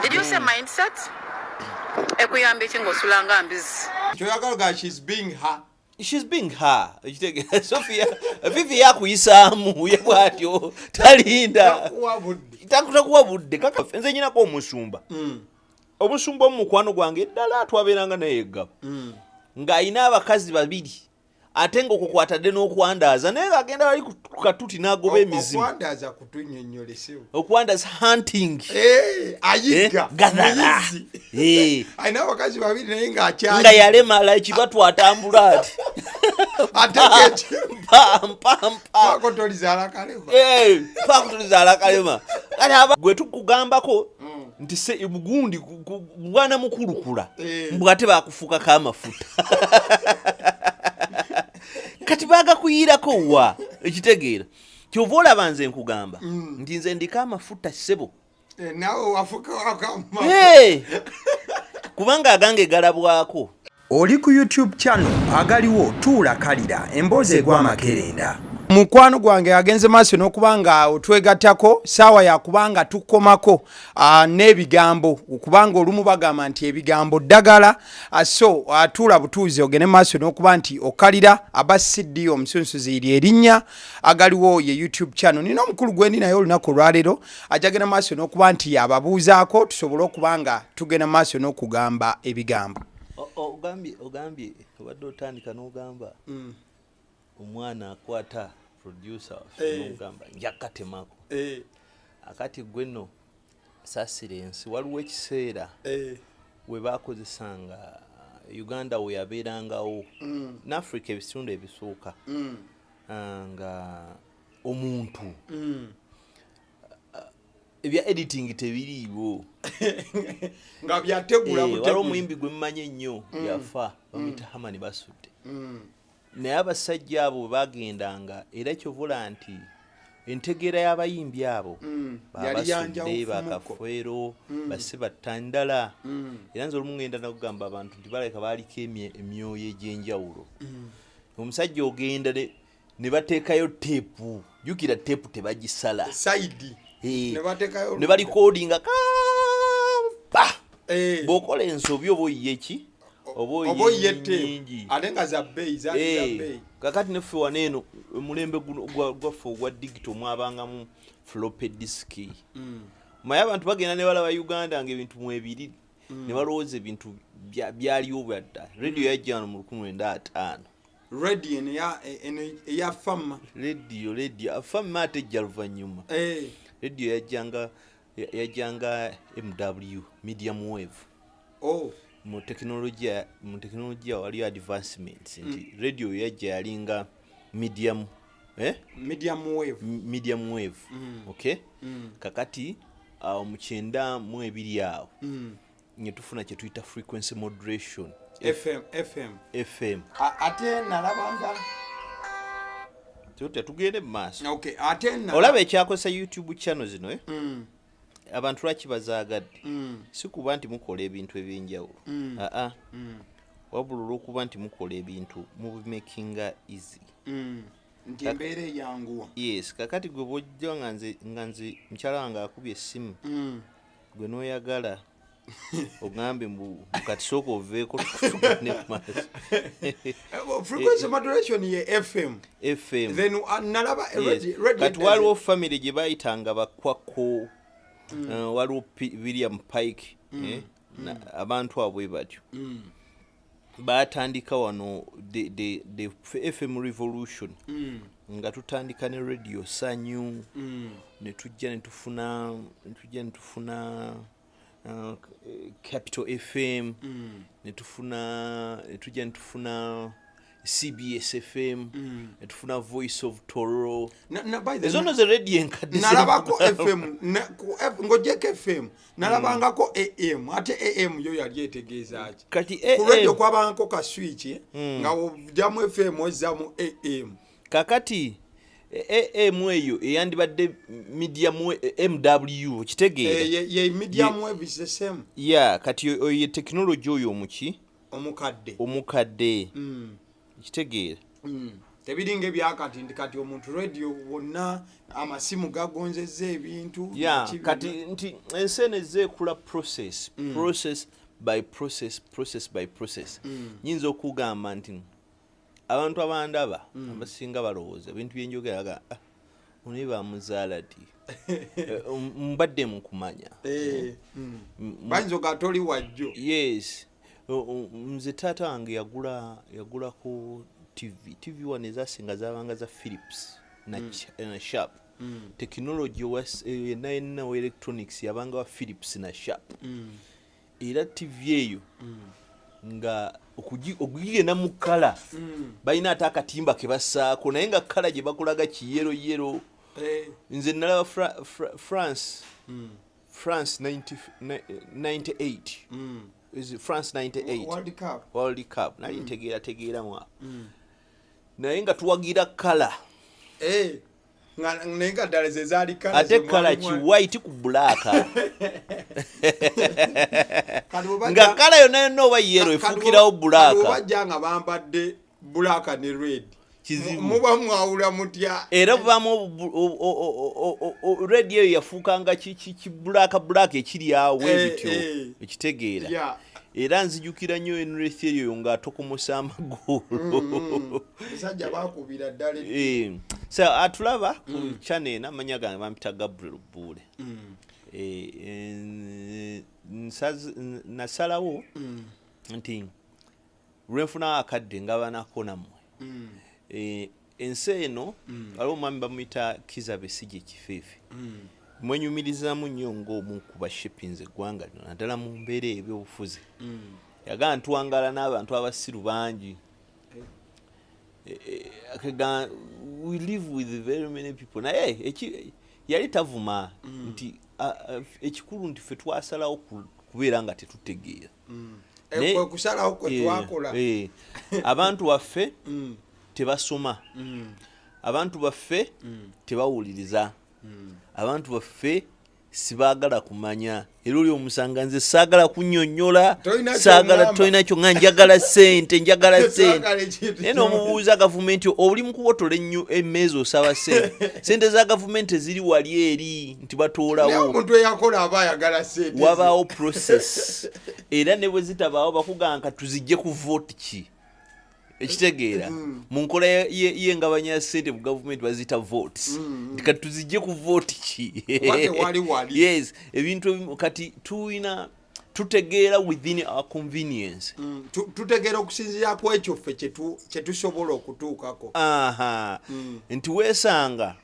Did you say mindset? Ekuyamba eki ng'osula nga mbizi? Kyoyagala ga she's being her. She's being her. Ekitegeera, Sophia Vivi yakuyisaamu ye bwatyo talinda. Takuwa budde. Takuwa budde. Kaka nze nyinako omusumba, omusumba omu mukwano gwange ddala, twabeeranga naye eggaba, ng'alina abakazi babiri, ate ng'okukwatadde n'okwandaaza, naye ng'agenda bali ku katuti n'agoba emizimu. Okwandaza kutunyonnyolesewo. Okwandaza, hunting. Ayigga. Eh, gathera. Muyizzi. Alina abakazi babiri naye ng'akyayi Nga yalemala ekibatu, atambula ati. Ate mpa mpa mpa. Ako tolizaala kalema. Eh, pakutulizaala kalema. Kati aba gwe tukugambako nti se gundi bwana mukulukula, mbw ate bakufukako amafuta, kati bagakuyirako wa? Ekitegeera, kyova olaba nze nkugamba nti nze ndiko amafuta, ssebo. Eh, naawe wafukako. Eh, kubanga agange galabwako. Oli ku YouTube channel agaliwo tuula kalira emboozi egwa amakerenda. Mukwano gwange agenze maaso n'okuba nga otwegattako, saawa yakuba nga tukomako n'ebigambo, kubanga olumu bagamba nti ebigambo ddagala. So tuula butuuzi ogende maaso n'okuba nti okalira aba CD omusunsuzi iri erinnya agaliwo ye YouTube channel. Nina omukulu gwendi naye olunaku olwaleero, ajagenda maaso n'okuba nti ababuuzaako tusobole okuba nga tugenda maaso n'okugamba ebigambo. Ogambye obadde otandika n'ogamba omwana akwata producer waffe, n'ogamba njakatemako. Akati gwe nno saasira ensi, waliwo ekiseera we bakozesanga Uganda we yabeerangawo n'Africa ebitundu ebisooka, nga omuntu ebya editing tebiriiwo. Nga byategula. Eh, waliwo omuyimbi gwe mmanyi ennyo yafa, bamuyita Hamani Basudde. Naye abasajja abo bwe bagendanga, era kyovula nti entegeera y'abayimbi abo Yali babasudde, yanjawufumuko. bakafeero basse battandala. Era nze olumu ngenda nakugamba abantu nti balabika baaliko emyoyo egy'enjawulo. Omusajja ogenda ne bateekayo teepu, jjukira teepu tebagisala. Side. Eh, ne bateekayo. Ne balikodinga pa. Bw'okola ensobi oba oyiye ki, oba oba oyiye teepu nyingi. Ate nga za bbeeyi, zaali za bbeeyi. Kakati neffe wano eno omulembe guno gwaffe ogwa digital mwabangamu floppy disk. Maye abantu bagenda ne balaba Uganda nga ebintu mwebiri, ne balowooza ebintu byaliwo bwadda. Radio yajja wano mu 1950. Radio eno eno eya fama. Radio fama ate ejja luvannyuma. Radio yajjanga MW, medium wave. Mu tekinologiya waliyo advancements nti radio yajja yalinga medium, eh? Medium wave. Medium wave, okay. Kakati awo mu 92 awo ne tufuna kye tuyita frequency modulation. FM, FM. FM. Ate nalabanga Tutya tugende mu maaso. Okay, ate Olaba ekyakozesa YouTube channel zino, eh? Abantu lwaki bazaagadde? Si kuba nti mukola ebintu ebyenjawulo, aa, wabula olwokuba nti mukola ebintu mubimakinga easy. Nti embeera eyanguwa. Yes, kakati gwe bwojja nga nze mukyala wange akubye essimu, gwe n'oyagala ogambe mbu kati sooka oveeko tugende mu maaso. Frequency modulation ye FM. FM. Then nalaba radio Kati waliwo family gye bayitanga bakwako, waliwo William Pike, eh, abantu abo bwe batyo batandika wano the FM revolution, nga tutandika ne Radio Sanyu, ne tujja ne tufuna Capital FM, ne tujja ne tufuna CBS FM, ne tufuna Voice of Toro. Na, by the Ezo nno ze radio enkadde. Nalabako FM ng'ogyeko FM, nalabangako AM. Ate AM yo yali etegeeza ki? Kati Ku radio AM kwabangako ka switch, nga ojjamu FM ozzamu AM. Kakati AM eyo eyandibadde medium MW, okitegeera? Eh, ye medium wave is the same. Ya, kati oyo ye tekinologi oyo omuki Omukadde. Omukadde. Kitegeera? Tebiringa ebyakati nti kati omuntu radio wonna amasimu gagonzezza ebintu. Ya. Biki. Kati nti ensi eno ezze ekula process, process by process, process by process. Nyinza okugamba nti abantu abandaba abasinga balowooza ebintu byenjogera ga, "Ah, ono ye bamuzaala ddi?" Mbadde mu kumanya. Bayinza oga toli wajjo. Yes. Nze taata wange yagulako TV. TV wano ezasinga zabanga za Philips na Sharp. Technology yenna yenna wa electronics yabanga wa Philips na Sharp. Era TV eyo nga okugigenda mu colour, balina ate akatimba ke bassaako, naye nga colour gye bakolaga kiyellow yellow. Nze nalaba France 98. Is it France 98? World Cup. World Cup. Nali ntegeera tegeeramu awo, naye nga tuwagira colour. Naye nga ddala ze zaali colour. Ate ze colour mwali. Ki white ku black. Kati bwe Nga colour yonna yonna oba yellow efuukirawo kati black. bwe bajja nga bambadde black ne red, Kizibu. muba mwawula mutya? Era bubaamu red eyo yafuukanga ki black black ekiri awo ebityo. Ekitegeera? Era nzijukira nnyo Henry Thierry oyo ng'atokomosa amagulu. Musajja bakubira ddala. So atulaba ku channel eno, amanya gange bampita Gabriel Buule. Nasalawo nti lwenfunawo akadde ngabanako nammwe. Ensi eno waliwo omwami bamuyita Kiza Besige Kifeefe, mwenyumirizamu nnyo ng'omu ku bashepinze eggwanga lino, naddala mu mbeera ebyobufuzi. Yagamba ntuwangala n'abantu abasiru bangi. We live with very many people, naye yali tavuma nti ekikulu nti ffe twasalawo kubeera nga tetutegeera. Kwe kusalawo kwe twakola. Abantu baffe tebasoma, abantu baffe tebawuliriza, abantu baffe sibaagala kumanya. Era oli omusanga, nze saagala kunnyonnyola. Tolina Saagala. ky'oŋŋamba. Tolina kyo nga njagala sente, njagala sente. Twagala ekintu Naye n'omubuuza gavumenti, oli mu kubotola ennyo emmeeza osaba sente, sente za gavumenti eziri wali eri nti Naye batoolawo. omuntu eyakola aba ayagala sente ze. Wabaawo process, era ne bwe zitabaawo bakugamba nka tuzijje ku vote ki, ekitegeera? Mu nkola y'engabanya ya sente mu gavumenti baziyita votes, nti kati tuzijje ku vote ki? Kuba tewali wali. Yes, ebintu ebimu kati tulina tutegeera within our convenience. Tutegeera okusinziira ku ekyo ffe kye tusobola okutuukako. Aha, nti weesanga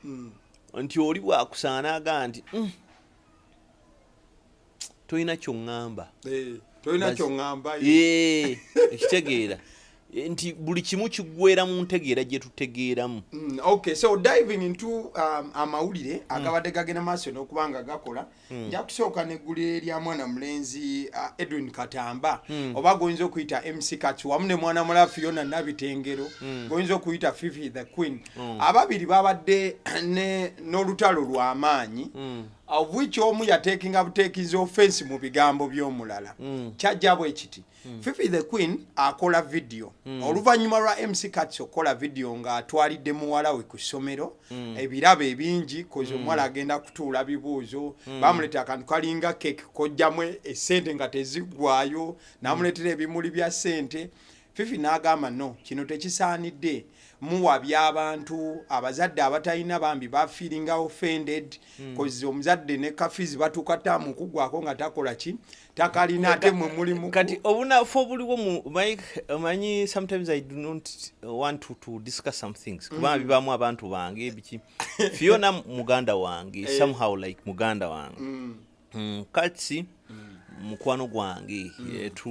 nti oli bwakusanga n'agamba nti, tolina kyoŋŋamba." Tolina kyoŋŋamba. Ekitegeera? Nti buli kimu kiggwera mu ntegeera gye tutegeeramu. Okay, so diving into amawulire agabadde gagenda maaso n'okuba nga gakola, nja kusooka neggulire erya mwana mulenzi Edwin Katamba, oba goyinza okuyita MC Kats, wamu ne mwana mulala Fiona Nabitengero, goyinza okuyita Fifi the Queen. Ababiri babadde n'olutalo lw'amaanyi, of which omu yatekinga butekinzi offense mu bigambo by'omulala. Kyajja bwe kiti: Fifi the Queen akola video oluvannyuma lwa MC Kats okukola video ng'atwalidde muwala we ku ssomero ebirabo ebingi, kozi omuwala agenda kutuula bibuuzo, bamuleetera akantu kalinga keke kojjamu esente nga teziggwayo, n'amuleetera ebimuli bya ssente. Fifi n'agamba, "No, kino tekisaanidde, muwabya abantu." Abazadde abatalina bambi bafeelinga offended, kozi omuzadde ne ka fees batuuka taamu kuggwako nga takola ki, takalina, ate mwe mulimu. Kati obunafu obuliwo mu Mike, omanyi sometimes I do not want to discuss some things kubanga bibaamu abantu bange biki. Fiona muganda wange, somehow like muganda wange. Kati mukwano gwange,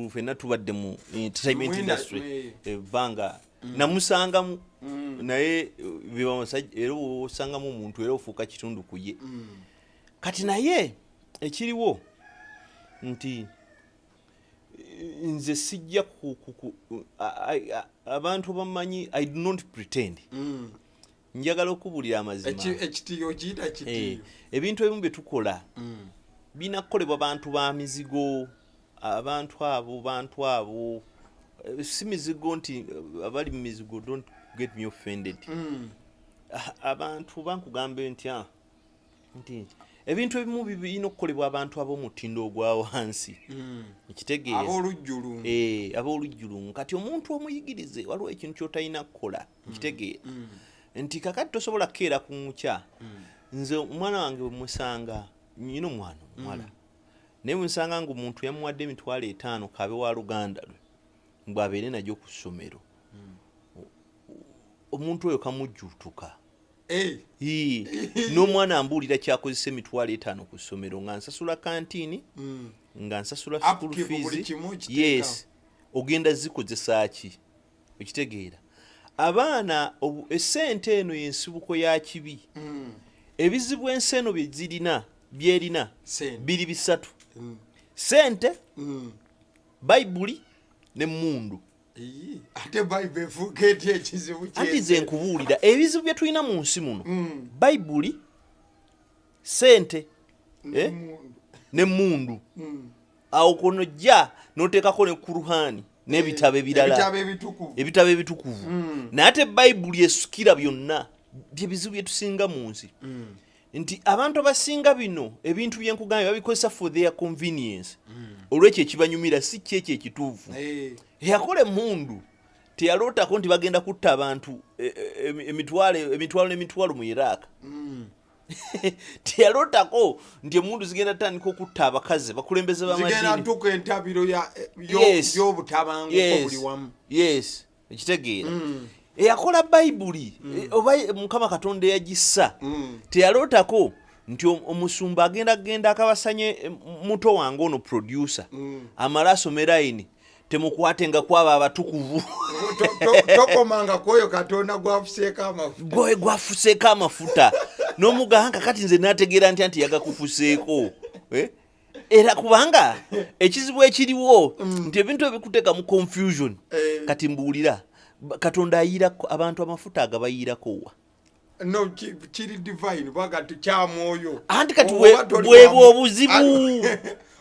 ffenna tubadde mu entertainment industry ebbanga. Namusangamu naye, biba musajja, era osangamu omuntu era ofuuka kitundu ku ye. Kati naye ekiriwo nti nze sijja abantu bamanyi I do not pretend. Njagala okubulira amazima. Ekitiyo kiyita kitiyo. Ebintu ebimu bye tukola birina kukolebwa bantu ba mizigo, abantu abo si mizigo nti abali mu mizigo don't get me offended. Abantu bankugambe ntya nti ebintu ebimu birina okukolebwa abantu ab'omutindo ogwa wansi, ekitegeeza Ab'olujjulungu. Eh, ab'olujjulungu. Kati omuntu omuyigirize, waliwo ekintu ky'otalina kukola, nkitegeera nti kakati tosobola kukeera ku nkya. Nze omwana wange bwemusanga, nyina omwana omuwala, naye bwemusanga nga omuntu yamuwadde 50,000 kabe wa luganda lwe mbw'abeere nagyo ku ssomero, omuntu oyo kamujjuutuka. Ii, n'omwana ambuulira kyakozesa 50,000 ku ssomero, nga nsasula kantiini, nga nsasula school Upkeep, buli fees. kimu okiteeka. Yes, ogenda zikozesa ki? Okitegeera, abaana essente eno yensibuko ya kibi. Ebizibu ensi eno byezirina, byerina Sente. biri bisatu: sente, Bayibuli nemmundu. Iyi, ate Bayibuli efuuka etya ekizibu? Anti nze nkubuulira ebizibu bye tulina mu nsi muno: Bayibuli, sente, eh? Nemmundu. Awo kono jja n'oteekako ne Kuruhaani n'ebitabo ebirala. Ebitabo ebitukuvu. Ebitabo ebitukuvu. Naye ate Bayibuli esukira byonna. Byebizibu byetusinga mu nsi, nti abantu abasinga bino ebintu byenkugambye babikozesa for their convenience, olwekyo ekibanyumira, si kyekyo ekituufu. Eyakola emundu teyalootako nti bagenda kutta abantu emitwalo emitwalo n'emitwalo mu Iraq. Teyalootako nti emundu zigenda tandika okutta abakazi, bakulembeze Zigenda b'amadiini. tuka entabiro y'obutabanguko buli wamu. Yes, ekitegeera, eyakola Bayibuli, oba Mukama Katonda eyagissa, teyalootako nti omusumba agenda kugenda akabasanye muto wange ono producer, amale asome layini, "Temukwate nga kwabo abatukuvu." Tokomanga kwoyo Katonda gwafuseeko amafuta. Gwe gwafuseeko amafuta, n'omugamba, "Kati nze nategeera ntya nti yagakufuseeko?" Eh? Era kubanga ekizibu ekiriwo nti ebintu ebikuteeka mu confusion. Kati mbuulira, Katonda ayiirako abantu amafuta, agabayiirako wa? No, kiri divine, bwaga kyamwoyo. Anti kati Bw'oba toli bwebwe obuzibu,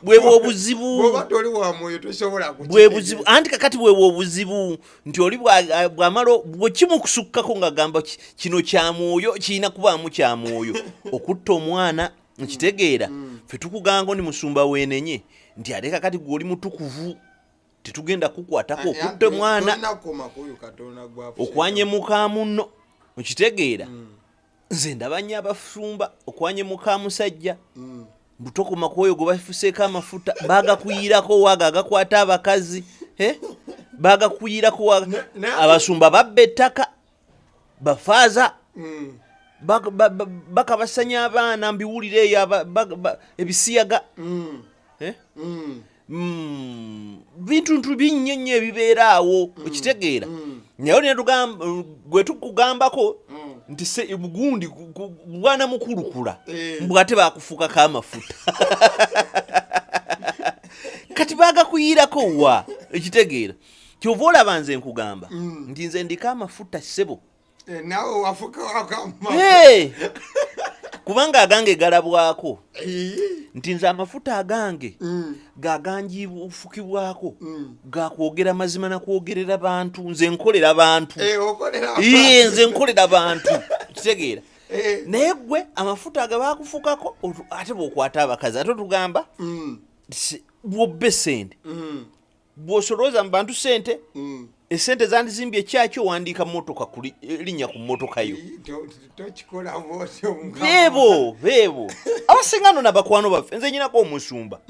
bwebwe obuzibu. Bw'oba toli wa mwoyo tosobola Bwe buzibu. Anti kakati bwebwe obuzibu nti oli bw'amala bwekimukusukkako ng'agamba kino kya mwoyo, kirina kubaamu kya mwoyo okutta omwana. Nkitegeera, ffe tukugamba ni musumba weenenye nti ate kakati gwe oli mutukuvu, tetugenda kukwatako okutta omwana. Tolina kukoma kwoyo Katonda gwafuseeko. Okwanye muka munno, nkitegeera, nze ndaba nnyo abafumba okwanye muka musajja, butokoma ku oyo gwe bafuseeko amafuta, bagakuyirako waago agakwata abakazi, eh? Bagakuyirako waago. Abasumba babba ettaka, bafaaza bakabasanya abaana, mbiwulira eyo ebisiyaga, eh? Bintu ntu binnyo nnyo ebibeera awo, okitegeera. Naye olina gwe tukugambako nti gundi bwana mukulukula, mbw ate bakufukako amafuta, kati bagakuyirako wa? Ekitegeera, kyova olaba nze nkugamba nti nze ndiko amafuta, ssebo. Eh, naawe wafukako amafuta. Hey! Kubanga agange galabwako nti nze amafuta agange gaganjifukibwako gakwogera mazima nakwogerera bantu. Nze nkolera bantu. Eh, okolera. Iye, nze nkolera bantu, kitegeera. Naye gwe amafuta aga bakufukako, ate bwokwata abakazi, ate otugamba bwobba esente, bw'osolooza mu bantu sente, esente zandizimbye ekyaki, owandiika motoka ku linnya ku motoka yo. Tokikola bwotyo. Beebo abasinga no nabakwano baffe. Nze nyinako omusumba,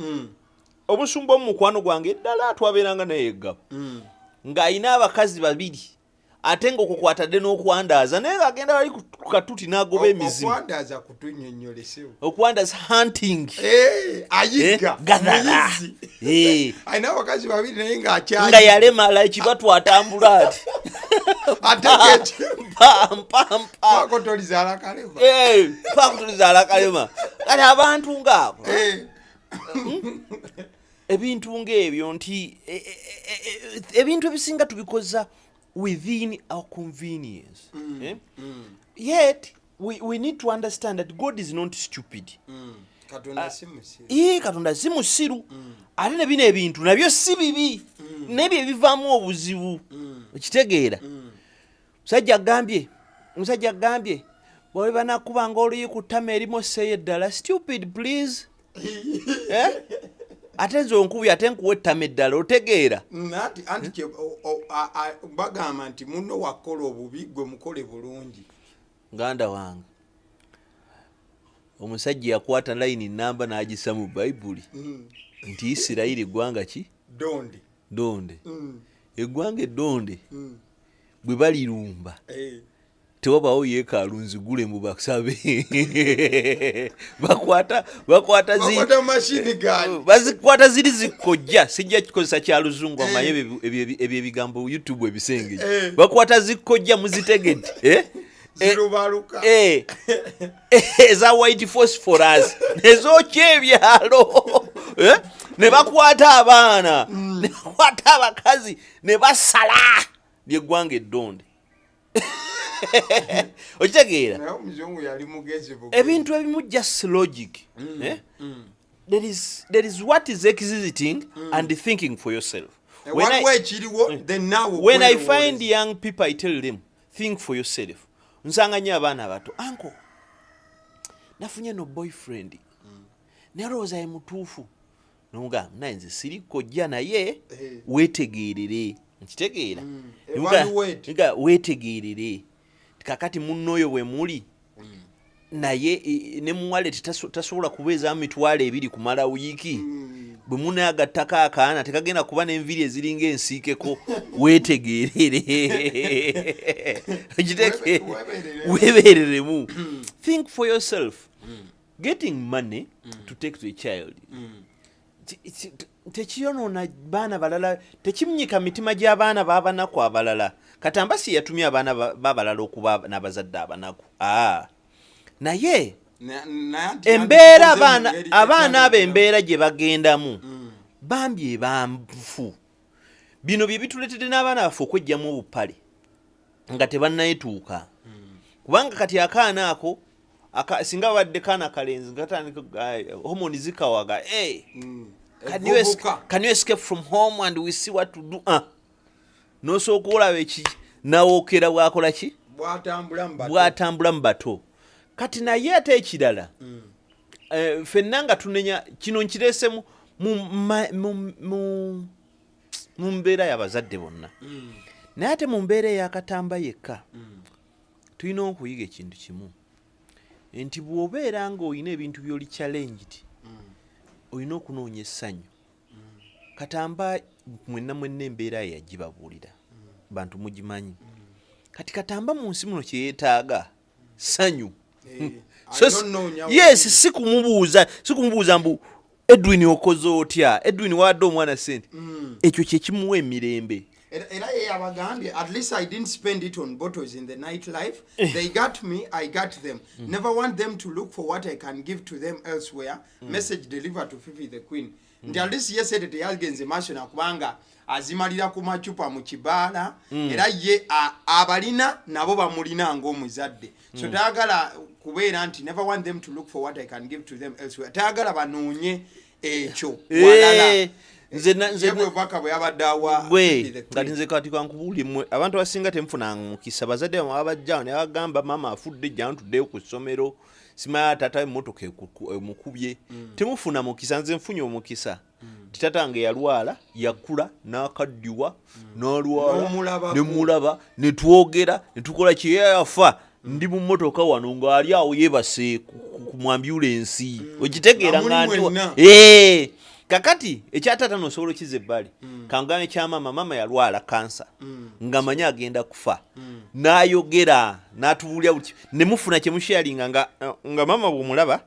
omusumba omu mukwano gwange ddala, twabeeranga naye eggaba, ng'alina abakazi babiri, ate ng'okukwatadde n'okwandaaza, naye ng'agenda bali ku katuti n'agoba emizimu. Okwandaza kutunyonyolesewo. Okwandaza, hunting. Ayigga. Gathera. Muyizzi. Alina abakazi babiri naye nga ng'akyayi yalemala ekibatu, atambula ati ate keki mpa mpa mpa. Pako tolizaala kalema. Eh, pakutulizaala kalema. Kati abantu ngaabo, ebintu ng'ebyo nti ebintu ebisinga tubikoza within our convenience, eh? Yet we need to understand that God is not stupid. Katonda si musiru. Ii, Katonda si musiru. Ate ne bino ebintu nabyo si bibi, nebyo ebivaamu obuzibu, okitegeera. Musajja agambye bwe banakubanga oluyi ku ttama erimu osseeyo eddala. Stupid, please. Eh? Ate nze onkubi, ate nkuwa ettama eddala, otegeera? Anti bagamba nti munno wakola obubi, gwe mukole bulungi. Nganda wange, omusajja yakwata layini namba n'agisa mu Bayibuli nti Isirayiri ggwanga ki? Donde. Donde. Eggwanga eddonde bwe balirumba, tewabaawo yeekaalu nzigule mbu basabe. Bakwata Bakwata machine gun. Bazikwata ziri zikojja, sijja kikozesa kya luzungu, amaye ebyo ebigambo YouTube ebisengejja. Bakwata zikojja, muzitegedde, eh? Zirubaluka. Eza white phosphorus nezokya ebyalo, eh? Ne bakwata abaana, ne bakwata abakazi, ne basala lyeggwanga eddonde, okitegeera? Naye omuzungu yali mugezi bugezi. Ebintu ebimu just logic, eh? There is what is existing and thinking for yourself. Waliwo ekiriwo, then naawe When I okwerowooza. find young people, I tell them, "Think for yourself." Nsanga nnyo abaana abato, "Uncle, nafunye no boyfriend, naye olowooza ye mutuufu?" Nomugamba, "Naye nze siri kojja, naye weetegeerere." Nkitegeera? Evaluate. Weetegeerere. Kakati munno oyo bwe muli naye ne mu wallet tasobola kubeezaamu 20,000 kumala wiiki. Bwe munaagattako akaana, tekagenda kuba n'enviiri eziringa ensiikeko. Weetegeerere. Weebereremu. Weebereremu. Think for yourself. Getting money to take to a child tekiyonoona baana balala, tekimunyika mitima gy'abaana b'abanaku abalala. Katamba si yatumye abaana b'abalala okuba n'abazadde abanaku. Aa, naye Naye anti embeera yandikoze mu abaana ngeri abaana abo etali embeera gye bagendamu bambi ebanfu. Bino bye bituleetedde n'abaana baffe okwejjamu obupale nga tebannayetuuka, kubanga kati akaana ako singa babadde kaana kalenzi nga katandika homoni zikawaga, hey, Evvubuka. Can you escape from home and we see what to do? Ah. Nosooka olaba eki nawookera bwakola ki, bwatambula mu bato. Bwatambula mu bato. Kati naye ate ekirala, ffenna nga tunenya kino, nkireese mu mbeera y'abazadde bonna, naye ate mu mbeera eyakatamba yekka, tulina okuyiga ekintu kimu nti bw'obeera ng'olina ebintu by'oli challenged, olina okunoonya essanyu. Katamba mwenna mwenna embeera ye yagibabuulira, bantu mugimanyi. Kati Katamba mu nsi muno kyeyeetaaga ssanyu. So, alina onoonya. Yes, si kumubuuza mbu, "Edwin, okoze otya? Edwin, wadde omwana sente?" Ekyo kyekimuwa emirembe. Era ye yabagambye, "At least I didn't spend it on bottles in the night life. They got me, I got them. Never want them to look for what I can give to them elsewhere. Message delivered to Fifi the Queen." Nti at least ye sente teyagenze maaso nakubanga azimalira ku macupa mu kibaala. Era ye abalina nabo bamulina ng'omuzadde, so tayagala kubeera nti, "Never want them to look for what I can give to them elsewhere." Tayagala banoonye ekyo walala. Nze Ye bwe bubaka bwe yabadde awa gwe Fifi the Queen. Kati nze kati kankubuulire, mmwe abantu abasinga temufunanga mukisa. Bazadde bamwe babajjawo ne bagamba, "Maama afudde, jja ntuddeyo ku ssomero." Simanya taata emmotoka emukubye. Temufuna mukisa. Nze nfunye omukisa ti taata wange yalwala, yakula n'akaddiwa, n'alwala. N'omulabako. Nemulaba, netwogera, netukola. Kyeyafa ndi mu mmotoka wano ng'ali awo yeebase ku ambulensi, okitegeera? Nga Nga muli mwenna. Kakati ekyataata nosobola okiza ebbali, kangambe kyamaama. Maama yalwala kansa nga manyi agenda kufa, n'ayogera n'atubuulira buli ne mufuna kyemusharinga nga maama bw'omulaba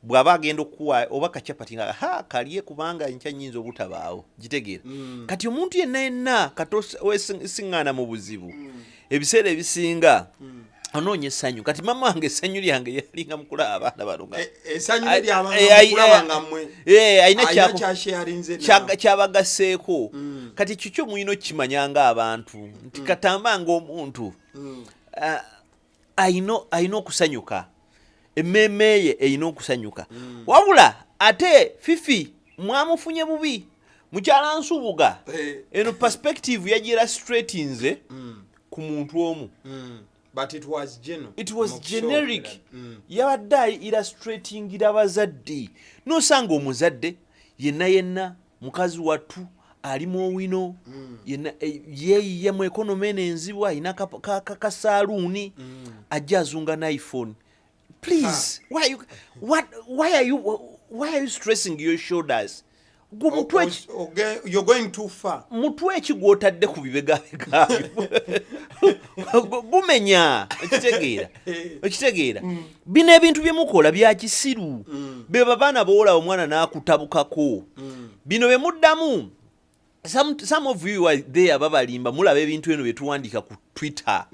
bw'aba agenda okukuwa oba kacapati nga ha kalye, kubanga enkya nyinza obutabaawo, gitegeera? Kati omuntu yenna yenna kati wesiŋŋaana mu buzibu, ebiseera ebisinga onoonya essanyu. Kati mama wange essanyu lyange yalinga mukulaba abaana bano nga Essanyu lyabanga mukulaba nga mmwe alina alina kyasharinze naawe. Kyabagasseeko. Kati kikyo mulina okukimanya ng'abantu nti katamba ng'omuntu alina okusanyuka, emmeeme ye erina okusanyuka. Wabula ate Fifi mwamufunye bubi, mukyala Nsubuga. Eno perspective yagira straight nze ku Ku muntu omu. But it was general. It was Mu generic. kusookera. Yabadde illustratingira abazadde, nosanga omuzadde yenna yenna, mukazi wattu ali mu owino yenna, yeeyiya mu economy eno enzibu, alina kasaaluuni, ajja azunga ne iPhone. Please, why are you stressing your shoulders? Gwe mutwe You're going too far. Mutwe ki gw'otadde ku bibegabega byo? Gumenya. Okitegeera? Okitegeera? Bino ebintu bye mukola bya kisiru. Be babaana boolaba omwana n'akutabukako, bino bye muddamu. Some of you are there, babalimba. Mulaba ebintu eno bye tuwandika ku Twitter,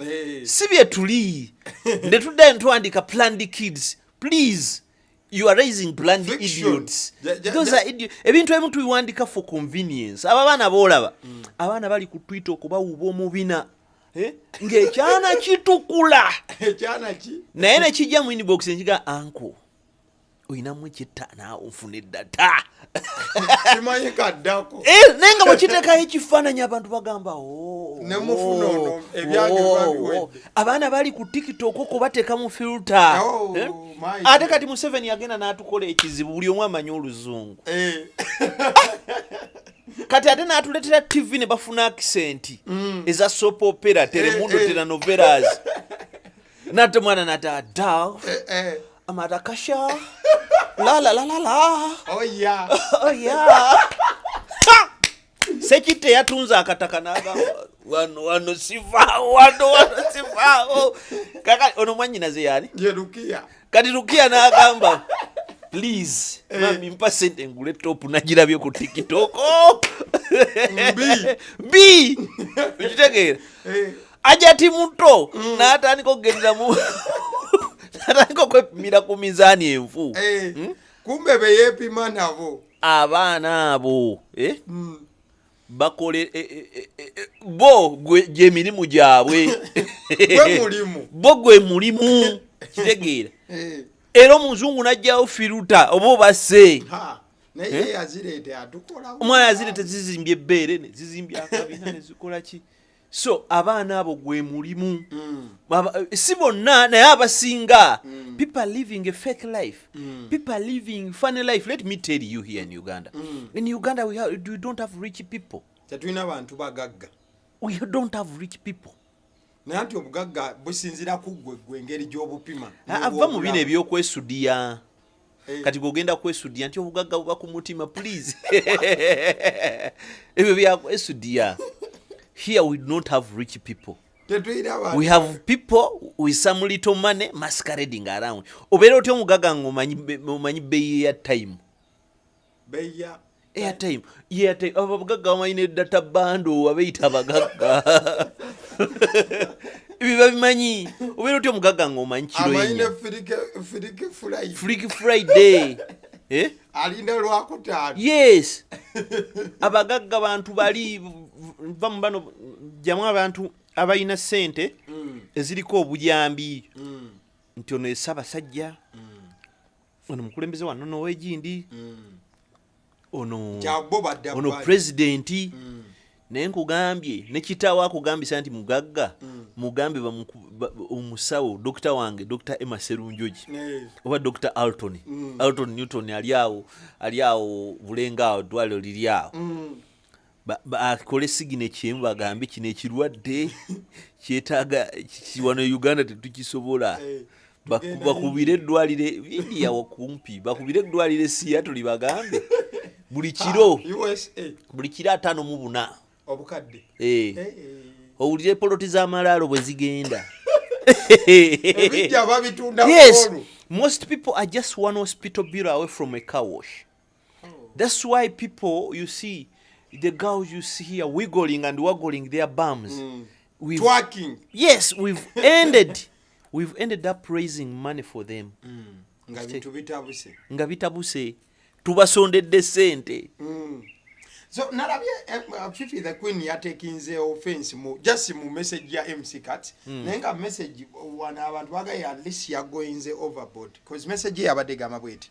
si bye tuli ne tuddayo ne tuwandika planned kids. Please, you are raising planned Fiction. idiots. Those are ebintu ebimu tubiwandika for convenience. Abo abaana boolaba, abaana bali ku Twitter okubawuba omubina, eh? Ng'ekyana kitukula. Ekyana ki? Naye nekijja mu inbox nekiga, "Uncle, oyinamu ekyetaano nfune data?" Simanyi kaddako. Eh, naye nga bwekiteekayo ekifaananyi, abantu bagamba, "Oh, Ne mufuna ono, oh, ebyange oh, biba biwedde. oh." Abaana bali ku TikTok okwo bateeka mu filter. Oh, Eh? my. Ate kati Museveni agenda n'atukola ekizibu, buli omu amanyi Oluzungu. Kati ate n'atuleetera TV ne bafuna accent eza soap opera, Telemundo, telenovelas. Nate mwana nata da amarakasha la la la la la. Oh yeah. Oh yeah. Sekitte yatunze akataka n'agamba, "Wano wano sivaawo, wano wano sivaawo." Kaka ono mwannyinaze yaani? Ye Lukiya. Kati Lukiya n'agamba, "Please mummy, mpa sente ngule top, nagirabye ku TikTok." Mbi. Mbi, okitegeera? Ajati muto n'atandika okugendera mu, n'atandika okwepimira ku mizaani enfu. Kumbe beyeepima nabo. Abaana abo, eh? Bakole bo gyemirimu gyabwe. Gwe mulimu. Bo gwe mulimu, kitegeera? Era omuzungu n'ajjawo filter oba obasse. Ha, naye ye yazireeta atukola. Omwana yazireeta, zizimbye ebbeere, ne zizimbye akabina, ne zikola ki. So abaana abo gwe mulimu. Si bonna, naye abasinga. People are living a fake life. People are living funny life. Let me tell you, here in Uganda, in Uganda we don't have rich people. Tetulina bantu bagagga. We don't have rich people. Naye anti obugagga businzira ku ggwe, ggwe engeri gy'obupima. Ava mu bino ebyokwesudiya. Kati gwogenda kwesudiya nti obugagga buba ku mutima. Please, ebyo byakwesudiya. Here we don't have rich people. Tetulina bantu. We have people with some little money masquerading around. Obeera otya omugagga nga omanyi bbeeyi ya time? Beya? Airtime, airtime. Abo abagagga bamanyi ne data bundle, abeeyita abagagga ebyo babimanyi. Obeera otya omugagga nga omanyi kiro Amanyi ne enya? Freaky Friday. Freaky Friday, eh? Alinda Lwakutaano. Yes, abagagga bantu bali va mu bano jamu abantu abalina sente eziriko obuyambi, nti ono ye Ssaabasajja, ono mukulembeze wano nowegindi, ono Kyabo badda ono bbali. Pulezidenti. Naye nkugambye, ne kitaawe akugambisa nti mugagga, mugambe omusawo, dokita wange, Dr Emma Serunjogi, oba Dr Alton, Alton Newton, ali awo, ali awo Bulenga awo, eddwaliro liri awo. Akole signature emu, bagambe kino ekirwadde kyetaaga wano e Uganda tetukisobola. Tugenda. Bakubire eddwaliro India wakumpi, bakubire eddwaliro e Seattle, bagambe buli kiro, USA. buli kiro 54. Obukadde. Eh. Owulire poloti z'amalaalo bwe zigenda. Ebijja babitunda. Yes. Kwolwo. Most people are just one hospital bill away from a car wash. That's why people, you see the girls you see here wiggling and waggling their bums. Twerking. Yes, we've ended up raising money for them. Nga bintu bitabuse. Nga bitabuse, tubasondedde sente. So nalabye Fifi the Queen yatekinze offense mu just mu message ya MC Kat, naye nga message wano abantu bagaye at least yagoinze overboard, cause message ye yabadde egamba bweti: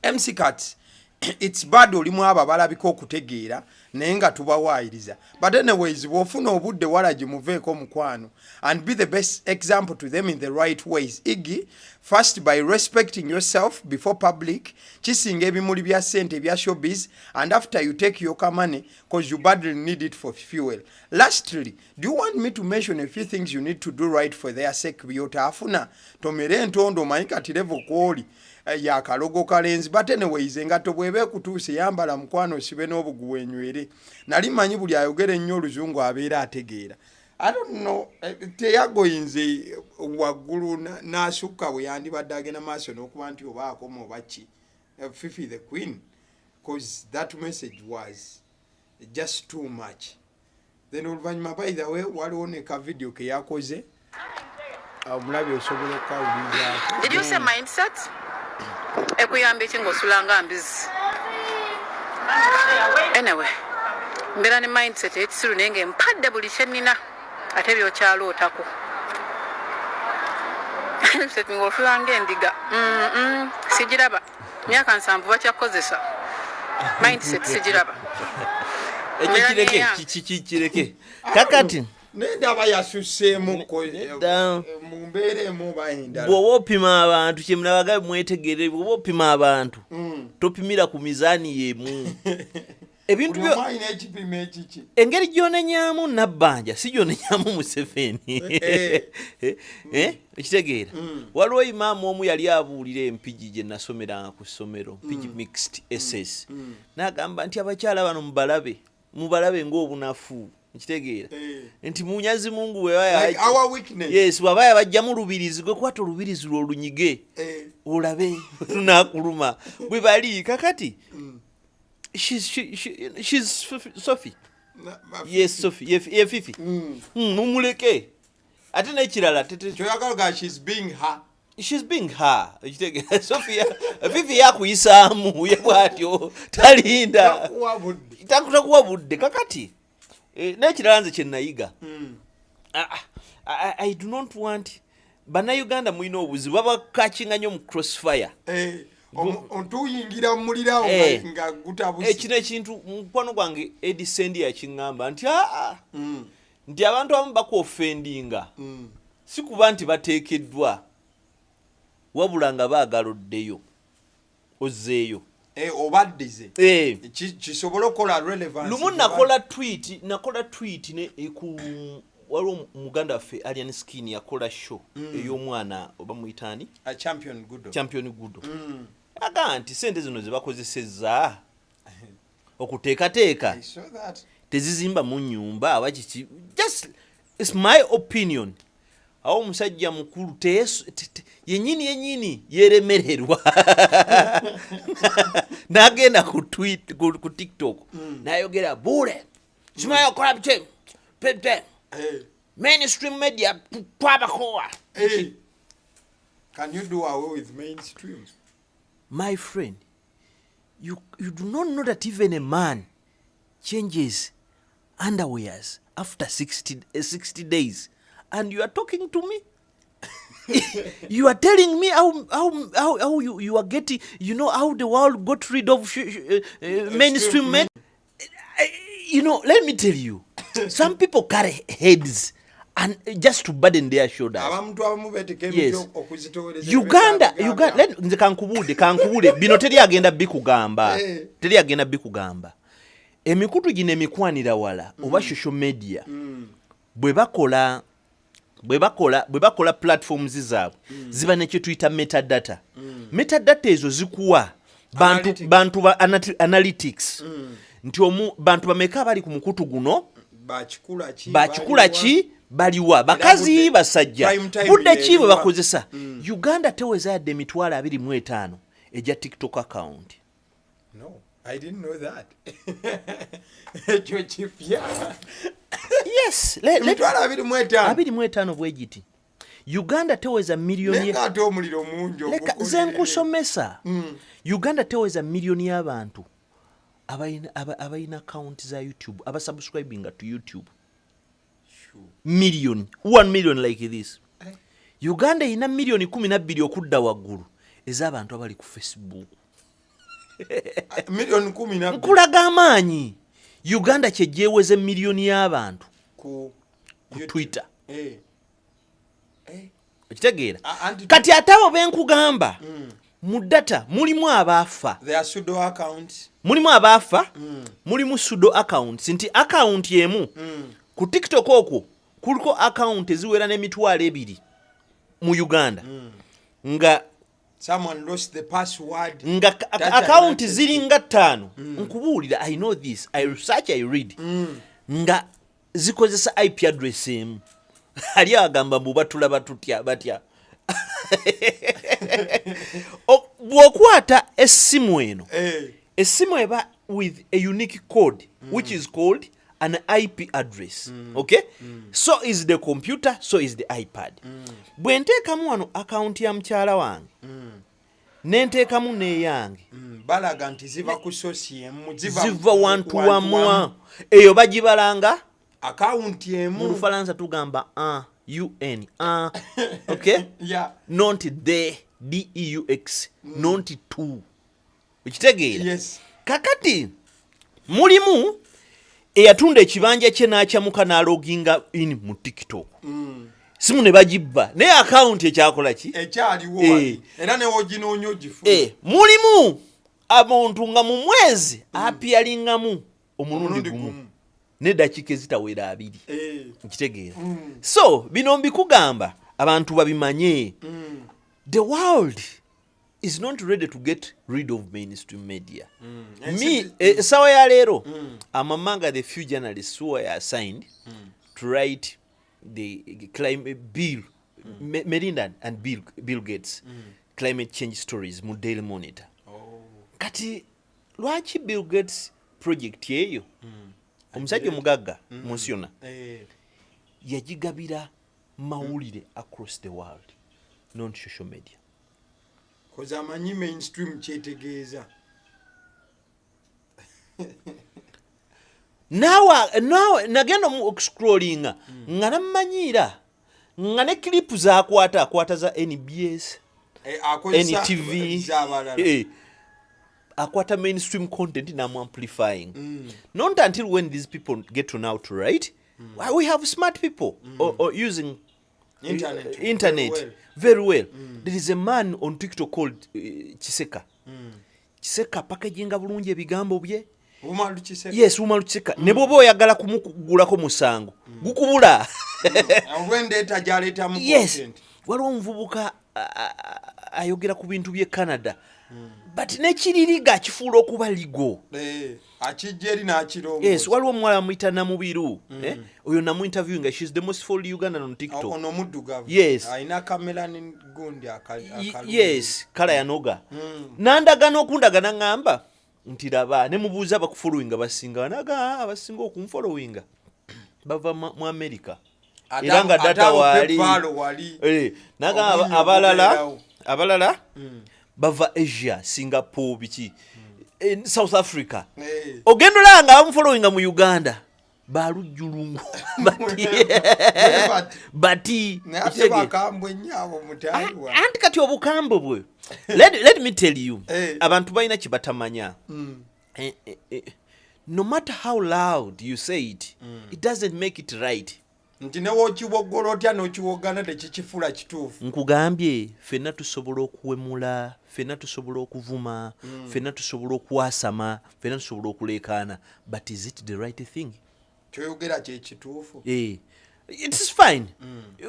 "MC Kat, It's bad, olimu abo abalabika okutegeera naye nga tubawaayiriza. But anyways, bw'ofuna obudde walagi muveeko mukwano and be the best example to them in the right ways, e.g. first by respecting yourself before public, kisinga ebimuli bya ssente ebya showbiz, and after you take your money, 'cause you badly need it for fuel. Lastly, do you want me to mention a few things you need to do right for their sake byotaafuna? Tomere entondo, omanyi kati level kwoli yakalogo kalenzi. But anyways, engatto bw'eba ekutuuse yambala mukwano, osibe n'obuguwa enywere. Nali manyi buli ayogera ennyo oluzungu abeera ategeera. I don't know, teyagoyinze waggulu n'asukka bwe yandibadde agenda maaso n'okuba nti oba akoma oba ki. Fifi the Queen, 'cause that message was just too much. Then oluvannyuma, by the way, waliwo ne ka video ke yakoze, omulabi osobola okukawulirizaako. Did you say mindset? Ekuyamba ki ng'osula nga mbizi? Anyway, mbeera ne mindset ey'ekisiru naye ng'empadde buli kye nnina ate byokyalootako. Mindset ng'osula ng'endiga. Sigiraba. Myaka 70 bakyakozesa mindset, sigiraba. Ekyo Mbeera kireke. neyange. Kireke kakati. Nendaba yasusseemuko. Nedda. Mu mbeera emu oba endala. Bw'oba opima abantu, kyemunabaga mwetegere, bw'oba opima abantu topimira ku mizaani yemu ebintu Buli byo. omu alina ekipimo ekiki. Engeri gyonenyamu Nabbanja si gyonenyamu Museveni. Eh, ekitegeera waliwo imaamu omu yali abuulira Empigi gye nasomeranga ku ssomero, Mpigi Mixed SS, n'agamba nti abakyala bano mubalabe, mubalabe ng'obunafu, nkitegeera nti munyazi mungu bwe Like our weakness. Yes, bw'aba yabajjamu lubirizi, gwe kwata olubirizi lwe olunyige olabe lunakuluma bwe bali kakati. She's Sophie. Yes, Sophie, ye Fifi. Mumuleke. Ate n'ekirala Kyoyagala ga she's being her. She's being her, ekitegeera Sophia Fifi yakuyisaamu ye bw'atyo talinda. Takuwa budde. Takuwa budde kakati. N'ekirala nze kyenayiga, I do not want, Bannayuganda mulina obuzibu, babakakinga nnyo mu crossfire. Eh, tuyingira mu muliro awo nga gutabuse. Ekino ekintu mukwano gwange Edi Sendi yakiŋŋamba nti aa, nti abantu abamu bakuoffendinga si kuba nti bateekeddwa, wabula nga baagala oddeyo ozzeeyo. Eh, obaddize. Kisobole okukola relevance. Lumu nakola tweet ne ku waliwo muganda waffe Alien Skin yakola show ey'omwana oba muyitaani. A Champion Gudo. Champion Gudo. Agamba nti sente zino ze bakozesezza okuteekateeka I saw that. tezizimba mu nyumba aba kiki. Just, it's my opinion. Awo omusajja mukulu yenyini yenyini yeremererwa n'agenda ku tweet, ku TikTok n'ayogera bule simanyi okola biki pepe mainstream media twabakowa. Can you do away with mainstream? My friend, you do not know that even a man changes underwears after 60 days, and you are talking to me, you are telling me how you are getting, how the world got rid of mainstream men. Let me tell you, some people carry heads and just to burden their shoulders. Abantu abamu beeteka emiti okuzitowereza. Uganda, Uganda, nze kankubuude bino, teri agenda bikugamba. Teri agenda bikugamba. Emikutu gino emikwanira wala oba social media, bwe bakola platforms zaabwe, ziba nekyetuyita metadata. Metadata ezo zikuwa bantu Analytics. bantu ba analytics nti omu bantu bameka abali ku mukutu guno, bakikula ki, bakikula baliwa. ki, baliwa, bakazi, basajja, prime time budde ki bwe yeeriwa. bakozesa. Uganda teweza yadde 25000 egya TikTok account. No, I didn't know that. Ekyo kipya. Yes, 25000? 25 bwe giti. Uganda teweza miliyoni Naye ng'ate omuliro mungi. Leka nze nkusomesa. Uganda teweza miliyoni y'abantu abalina account za YouTube, abasubscribinga to YouTube, million, 1 million like this. Uganda erina miliyoni 12 okudda waggulu ez'abantu abali ku Facebook. Miliyoni 12. Nkulaga amaanyi Uganda kyejeweza emiliyoni y'abantu ku ku YouTube. Twitter. Eh. Okitegeera? Anti Kati ate abo benkugamba mu data mulimu abaafa. There are pseudo accounts. Mulimu abaafa, mulimu pseudo accounts, nti account emu ku TikTok okwo kuliko account eziwera n'20,000 mu Uganda nga Someone lost the password. Nga Data account access. Ziringa ttaano. Nkubuulira, I know this, I research, I read. Nga zikozesa IP address emu. Ali agamba mbu batulaba tutya batya. Bw'okwata essimu eno, essimu eba with a unique code which is called an IP address, okay? So is the computer, so is the iPad. Bwe nteekamu wano akawunti ya mukyala wange, nenteekamu n'eyange, Balaga nti ziva ku source emu, ziva wantu wamwa. Eyo bagibalanga akawunti mu emu. Lufalansa tugamba un, un un, okay? Yeah. Not the deux, not two. Okitegeera? Yes. Kakati mulimu eyatunda ekibanja kye n'akyamuka n'aloginga in mu TikTok, simu ne bagibba, naye akawunti ekyakola ki? Ekyaliwo. Eh. Wali era newoginoonya ogifuna. Mulimu abantu nga mu mwezi apiyalingamu omulundi Omulundi gumu gumu. n'eddakiika ezitawera 20. Nkitegeera. So bino mbikugamba abantu babimanye. The world is not ready to get rid of mainstream media. Me, essaawa ya leero, I'm among the few journalists who were assigned to write the climate bill, Melinda and Bill Gates climate change stories mu Daily Monitor. Oh. Kati lwaki Bill Gates project eyo, omusajja omugagga mu nsi yonna, yagigabira mawulire across the world, not social media? 'Cause amanyi mainstream kyetegeeza. Naawe nagenda okuscrollinga nga nammanyiira nga ne clip zakwata akwata za NBS, Akozesa NTV, z'abalala. Akwata mainstream content namu amplifying. Not until when these people get to now to write. Well, we have smart people or using Internet internet very well. Very well. There is a man on TikTok called Kiseka. Kiseka packaginga bulungi ebigambo bye. Umaru Kiseka. Yes, Umaru Kiseka. Ne bw'oba oyagala kumugulako musango, gukubula. Olw'endeeta gy'aleetamu content. Waliwo omuvubuka ayogera ku bintu by'e Canada, but nekiririga akifuula okuba ligo. Akijja eri n'akirongoosa. Yes, waliwo omuwala amuyita Namubiru, eh? Oyo namuinterviewinga. She's the most followed Ugandan on TikTok. Ono omuddugavu. Yes. Alina kamelani gundi akalungi. Yes, kala yanoga. Nandaga n'okundaga naŋŋamba nti laba, ne mubuuza abakufollowinga basinga, naga, "Ah, abasinga okunfollowinga bava mu America." Era nga Ate data abo waali. PayPal wali. Naga Obunnya abalala obubeerawo. Abalala bava Asia, Singapore, biki, South Africa. Ogenda olaba nga bamufollowinga mu Uganda balujjulungu bati. Bati. Bati. Naye ate Okitegeera? bakambwe nnyo abo mutayi wa. Anti kati obukambwe bwe, let me tell you, abantu balina kye batamanya. No matter how loud you say it, it doesn't make it right. Nti ne wokiwoggola otya n'okiwoggana tekikifuula kituufu. Nkugambye, ffenna tusobola okuwemula, ffenna tusobola okuvuma, ffenna tusobola okwasama, ffenna tusobola okuleekaana, but is it the right thing? Kyoyogera kyekituufu? It is fine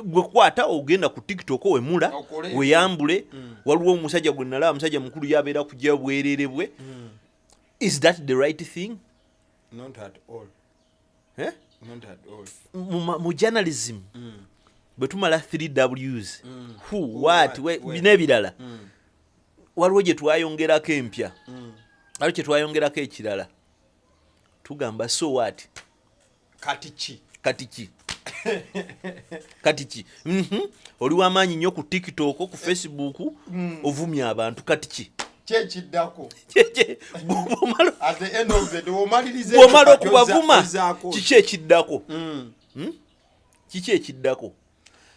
gwe kwata ogenda ku TikTok wemula, Okole. weyambule. Waliwo omusajja gwe nalaba, musajja mukulu, yabeera kujja bwerere bwe. Is that the right thing? Not at all. Eh? Not at all. Mu journalism bwe tumala 3 Ws, who, what, what, where. n'ebirala, waliwo gye twayongerako empya, waliwo kye twayongerako ekirala, tugamba so what? Kati ki? Kati ki? Kati ki? Oli wamaanyi nnyo ku TikTok, ku Facebook, ovumya abantu, kati ki? Kyekiddako? Bw'omala At the end of the day omaliriza bw'omala ekyo, kati okubavuma, ozzaako. Kiki ekiddako? Kiki ekiddako?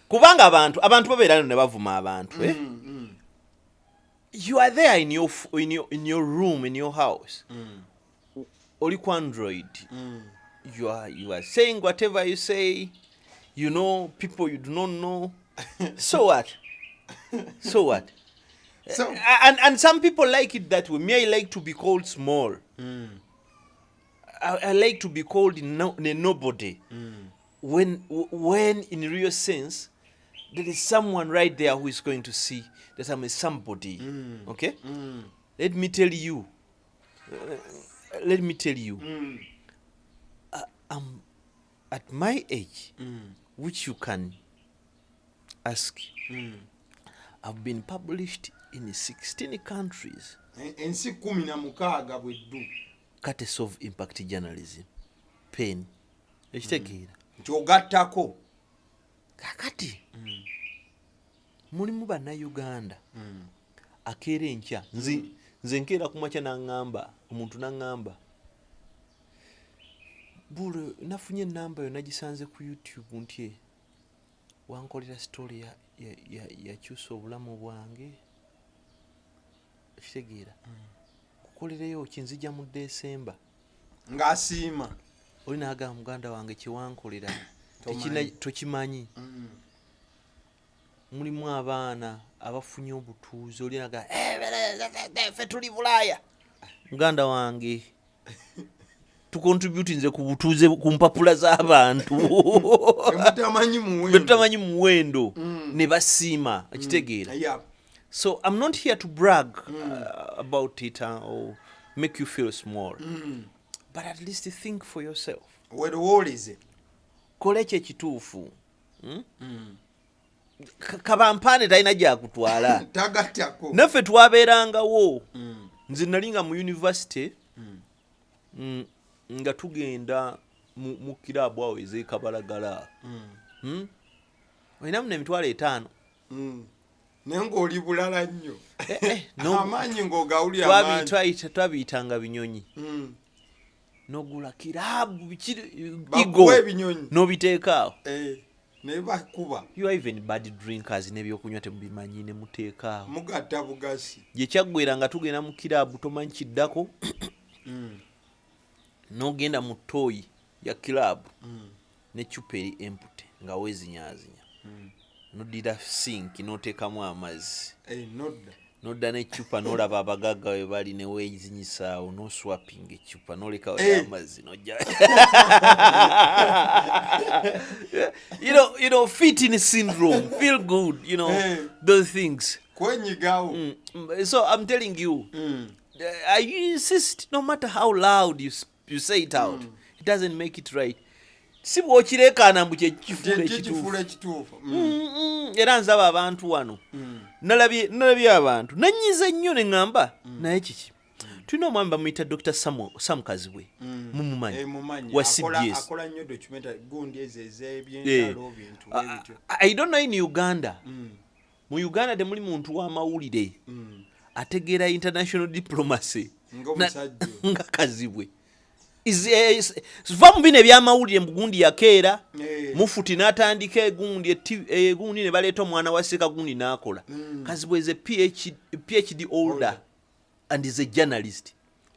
Kubanga abantu babeera no ne bavuma abantu, eh? You are there in your, in your room, in your house, oli ku Android, you are saying whatever you say, you know people you do not know. So what? So what? So And some people like it that way. Me, I like to be called small. I like to be called, no, a nobody, when in real sense there is someone right there who is going to see that I'm a somebody. Okay, let me tell you, let me tell you, I'm at my age, which you can ask, I've been published in 16 countries, Ensi 16 bweddu. Courtesy of Impact Journalism pen. Ekitegeera? Nti ogattako. Kakati mulimu Bannayuganda akeera enkya, nze nkeera ku makya naŋŋamba, omuntu naŋŋamba, "Bulo, nafunye enamba yo, nagisanze ku YouTube nti wankolera story yakyusa obulamu bwange." Ekitegeera? "Kukolereyo kinzija mu Desemba." Ng'asiima. Oli naagamba, "Muganda wange, kyewankolera Tomanyi. Tokimanyi." Mulimu abaana abafunye obutuuze. Oli naga, "Ffe tuli Bulaaya." Muganda wange, tucontributinze ku butuuze ku mpapula z'abantu Emutamanyi muwendo. Betutamanyi muwendo ne basiima. Ekitegeera? Yeah. So I'm not here to brag about it or make you feel small, but at least think for yourself. Werowooleze. Kola ekyo ekituufu. Kabampaane talina gyakutwala. Tagattako. Naffe twabeerangawo. Nze nali nga mu university, nga tugenda mu kirabu awo ez'ekabalagala. Olinamu n'50,000. Naye ng'oli bulala nnyo. Eh, eh, Amaanyi ng'ogawulira amaanyi. Twabiyitanga binyonyi. Nogula kirabu biki. Bakuwa ebinyonyi. N'obiteeka awo. Eh, naye bakuba. You are even bad drinkers, n'ebyokunywa temubimanyi, ne muteeka awo. Mugatta bugasi. Gye kyaggwera nga tugenda mu kirabu, tomanyi kiddako, n'ogenda mu toilet ya kirabu n'eccupa eri empty, nga weezinyazinya, noddira sink n'oteekamu amazzi. Eh, nodda. Nodda n'eccupa, n'olaba abagagga we bali, ne weezinyisaawo, n'oswapinga eccupa, n'olekawo amazzi, nojja fit in syndrome, feel good, those things. Kwenyigawo. So I'm telling you, I insist, no matter how loud you say it out, it doesn't make it right. Si bw'okireekaana mbu kyekifuula ekituufu. Kikifuula ekituufu. Era nzaba abantu wano, nalabye abantu nanyiza nnyo ne ŋŋamba, naye kiki? Tulina omwami bamuyita Dr Sam Kazibwe, mumumanyi? Eh, mumanyi. Wa CBS. Akola nnyo documentary gundi ezo ez'ebyentalo, bintu bwe bityo. I don't know in Uganda. Mu Uganda temuli muntu w'amawulire ategeera international diplomacy Ng'omusajja oyo. nga Kazibwe. Va mu bino ebyamawulire, mugundi yakeera mufuti n'atandika egundi egundi ne baleeta omwana wa seeka gundi n'akola. Kazibwe is a PhD holder and is a journalist,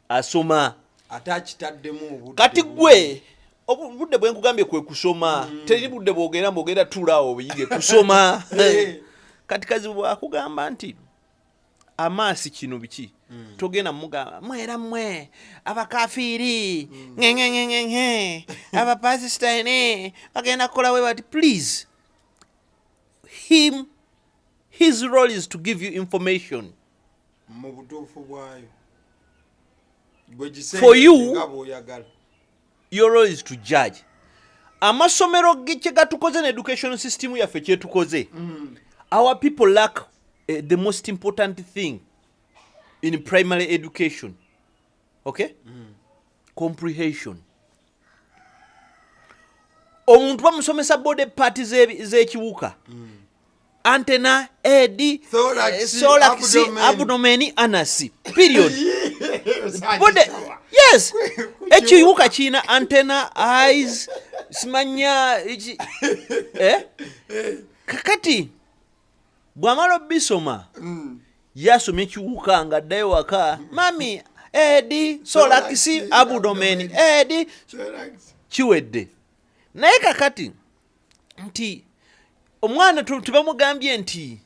asoma. Ate akitaddemu obudde. Kati gwe obudde bwe nkugambye kwe kusoma. Teri budde bwogenda mbwogenda tuulaawo obuyige kusoma. Kati Kazibwe bwakugamba nti amaasi kino biki, togenda mugamba mwera mmwe abakafiiri ngeŋeŋeŋeŋe abapasitaini bagenda kukola bwe bati. Please, him, his role is to give you information mu butuufu bwayo gwe For you- nga bw'oyagala. Your role is to judge. Amasomero kye gatukoze ne education system yaffe kyetukoze, our people lack the most important thing in primary education, okay? Comprehension. Omuntu bamusomesa body part z'ekiwuka, antenna, head, Thorax, thorax, abdomen. Abdomen, anus, period. Bode, yes, ekiwuka kiina antenna, eyes, simanya eh? Kakati bw'amala obisoma, Yasomye ekiwuka nga addayo waka, "Mummy, head, thorax, abdomen, head," kiwedde. Naye kakati nti omwana tebamugambye nti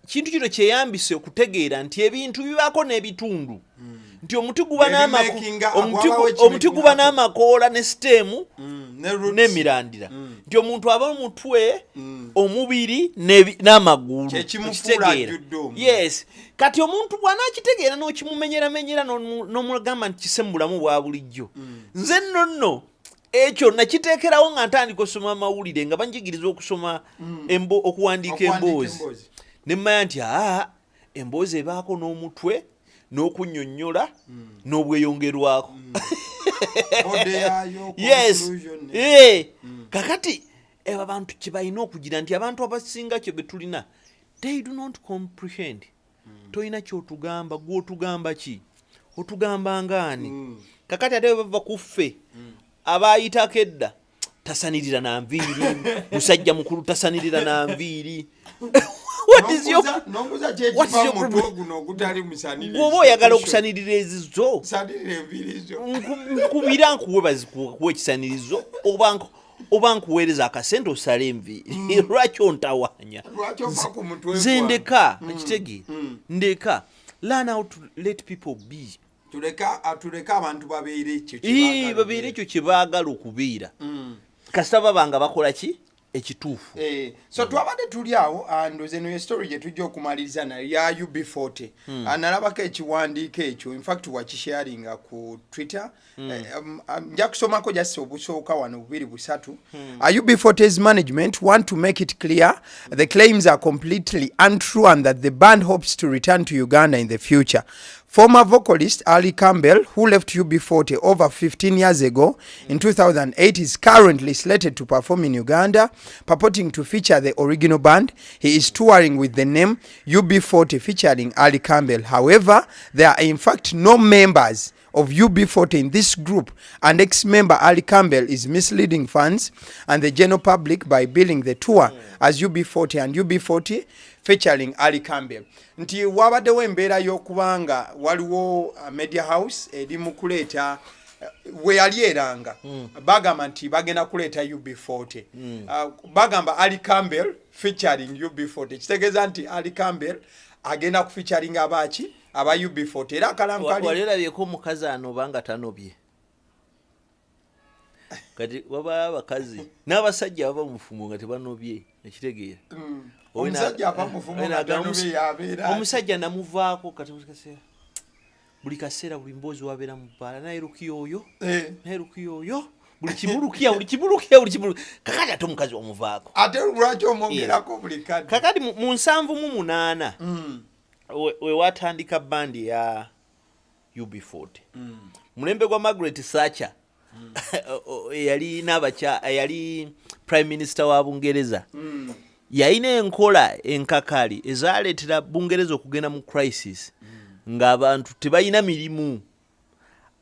kintu kino kyeyambise okutegeera nti ebintu bibaako n'ebitundu, nti omuti guba Ebimakinga, wabawo omuti guba ekimakinga. n'amakoola ne stem Ne roots. N'emirandira, nti omuntu aba omutwe, omubiri n'amagulu. Kyekimufuula Okitegeera? Ajjudde omuntu. Yes, kati omuntu bw'anaakitegeera n'okimumenyeramenyera n'omugamba nti kise mu bulamu bwa bulijjo. Nze nno nno ekyo nakiteekerawo nga ntandika osoma amawulire, nga banjigiriza okusoma okuwandiika Okuwandiika emboozi, emboozi. ne mmanya nti aa, emboozi ebaako n'omutwe n'okunnyonnyola n'obweyongerwako. Body yaayo, Yes. conclusion. Eh, kakati ebo abantu kye balina okugira nti abantu abasinga kye betulina, they do not comprehend. Tolina kyotugamba, gwotugamba ki? Otugamba ngaani? Kakati ate bwe bava ku ffe abayitako edda, tasanirira na nviiri, musajja mukulu tasanirira na nviiri. What is your Nonguza what is kyekiva your mutwe problem? guno ogutali musanirire. Bw'oba oyagala okusanirira ezizo, Sanirira enviiri zo. Nkubira nkuwe, bazikuwa ekisanirizo oba nkuweereza akasente osale enviiri. Lwaki ontawaanya? Lwaki ova ku mutwe Nze gwange? ndeka, ekitegeera, ndeka. Learn how to let people be. Tuleke abantu babeere ekyo kye Ii, baagala. Babeere ekyo kye baagala okubeera, kasita baba nga bakola ki ekituufu. Eh, so twabadde tuli awo, ndoze eno ye story gye tujja okumaliriza nayo ya UB40. Nalabako ekiwandiiko ekyo, infact wakisharinga ku Twitter. Eh, nja kusomako just obusooka wano bubiri busatu. UB40's management want to make it clear the claims are completely untrue and that the band hopes to return to Uganda in the future. Former vocalist Ali Campbell, who left UB40 over 15 years ago in 2008, is currently slated to perform in Uganda, purporting to feature the original band. He is touring with the name UB40 featuring Ali Campbell. However, there are in fact no members of UB40 in this group, and ex-member Ali Campbell is misleading fans and the general public by billing the tour as UB40 and UB40 featuring Ali Campbell. Nti wabaddewo embeera y'okubanga waliwo media house eri mu kuleeta we yali eranga, bagamba nti bagenda kuleeta UB40. Bagamba Ali Campbell featuring UB40, kitegeeza nti Ali Campbell agenda kufeaturing abaaki aba UB40, era akalango kali Wali olabyeko omukazi anoba nga tanobye? Kati wabayo abakazi n'abasajja baba mufumo nga tebanobye, ekitegeera? Omusajja ava mufumo nga tanobye yabeera ati. Omusajja namuvaako, kati buli kaseera buli mboozi wabeera mu bbaala, naye Lukiya oyo, naye Lukiya oyo, buli kimu Lukiya, buli kimu Lukiya, buli kimu. Kakati ate omukazi wamuvaako. Ate lwaki omwongerako buli kadde? Kakati mu 78 we watandika bandi ya UB40, mulembe gwa Margaret Thatcher, eyali n'abakya, eyali prime minister wa Bungereza. Yalina enkola enkakali ezaleetera Bungereza okugenda mu crisis, ng'abantu tebalina mirimu,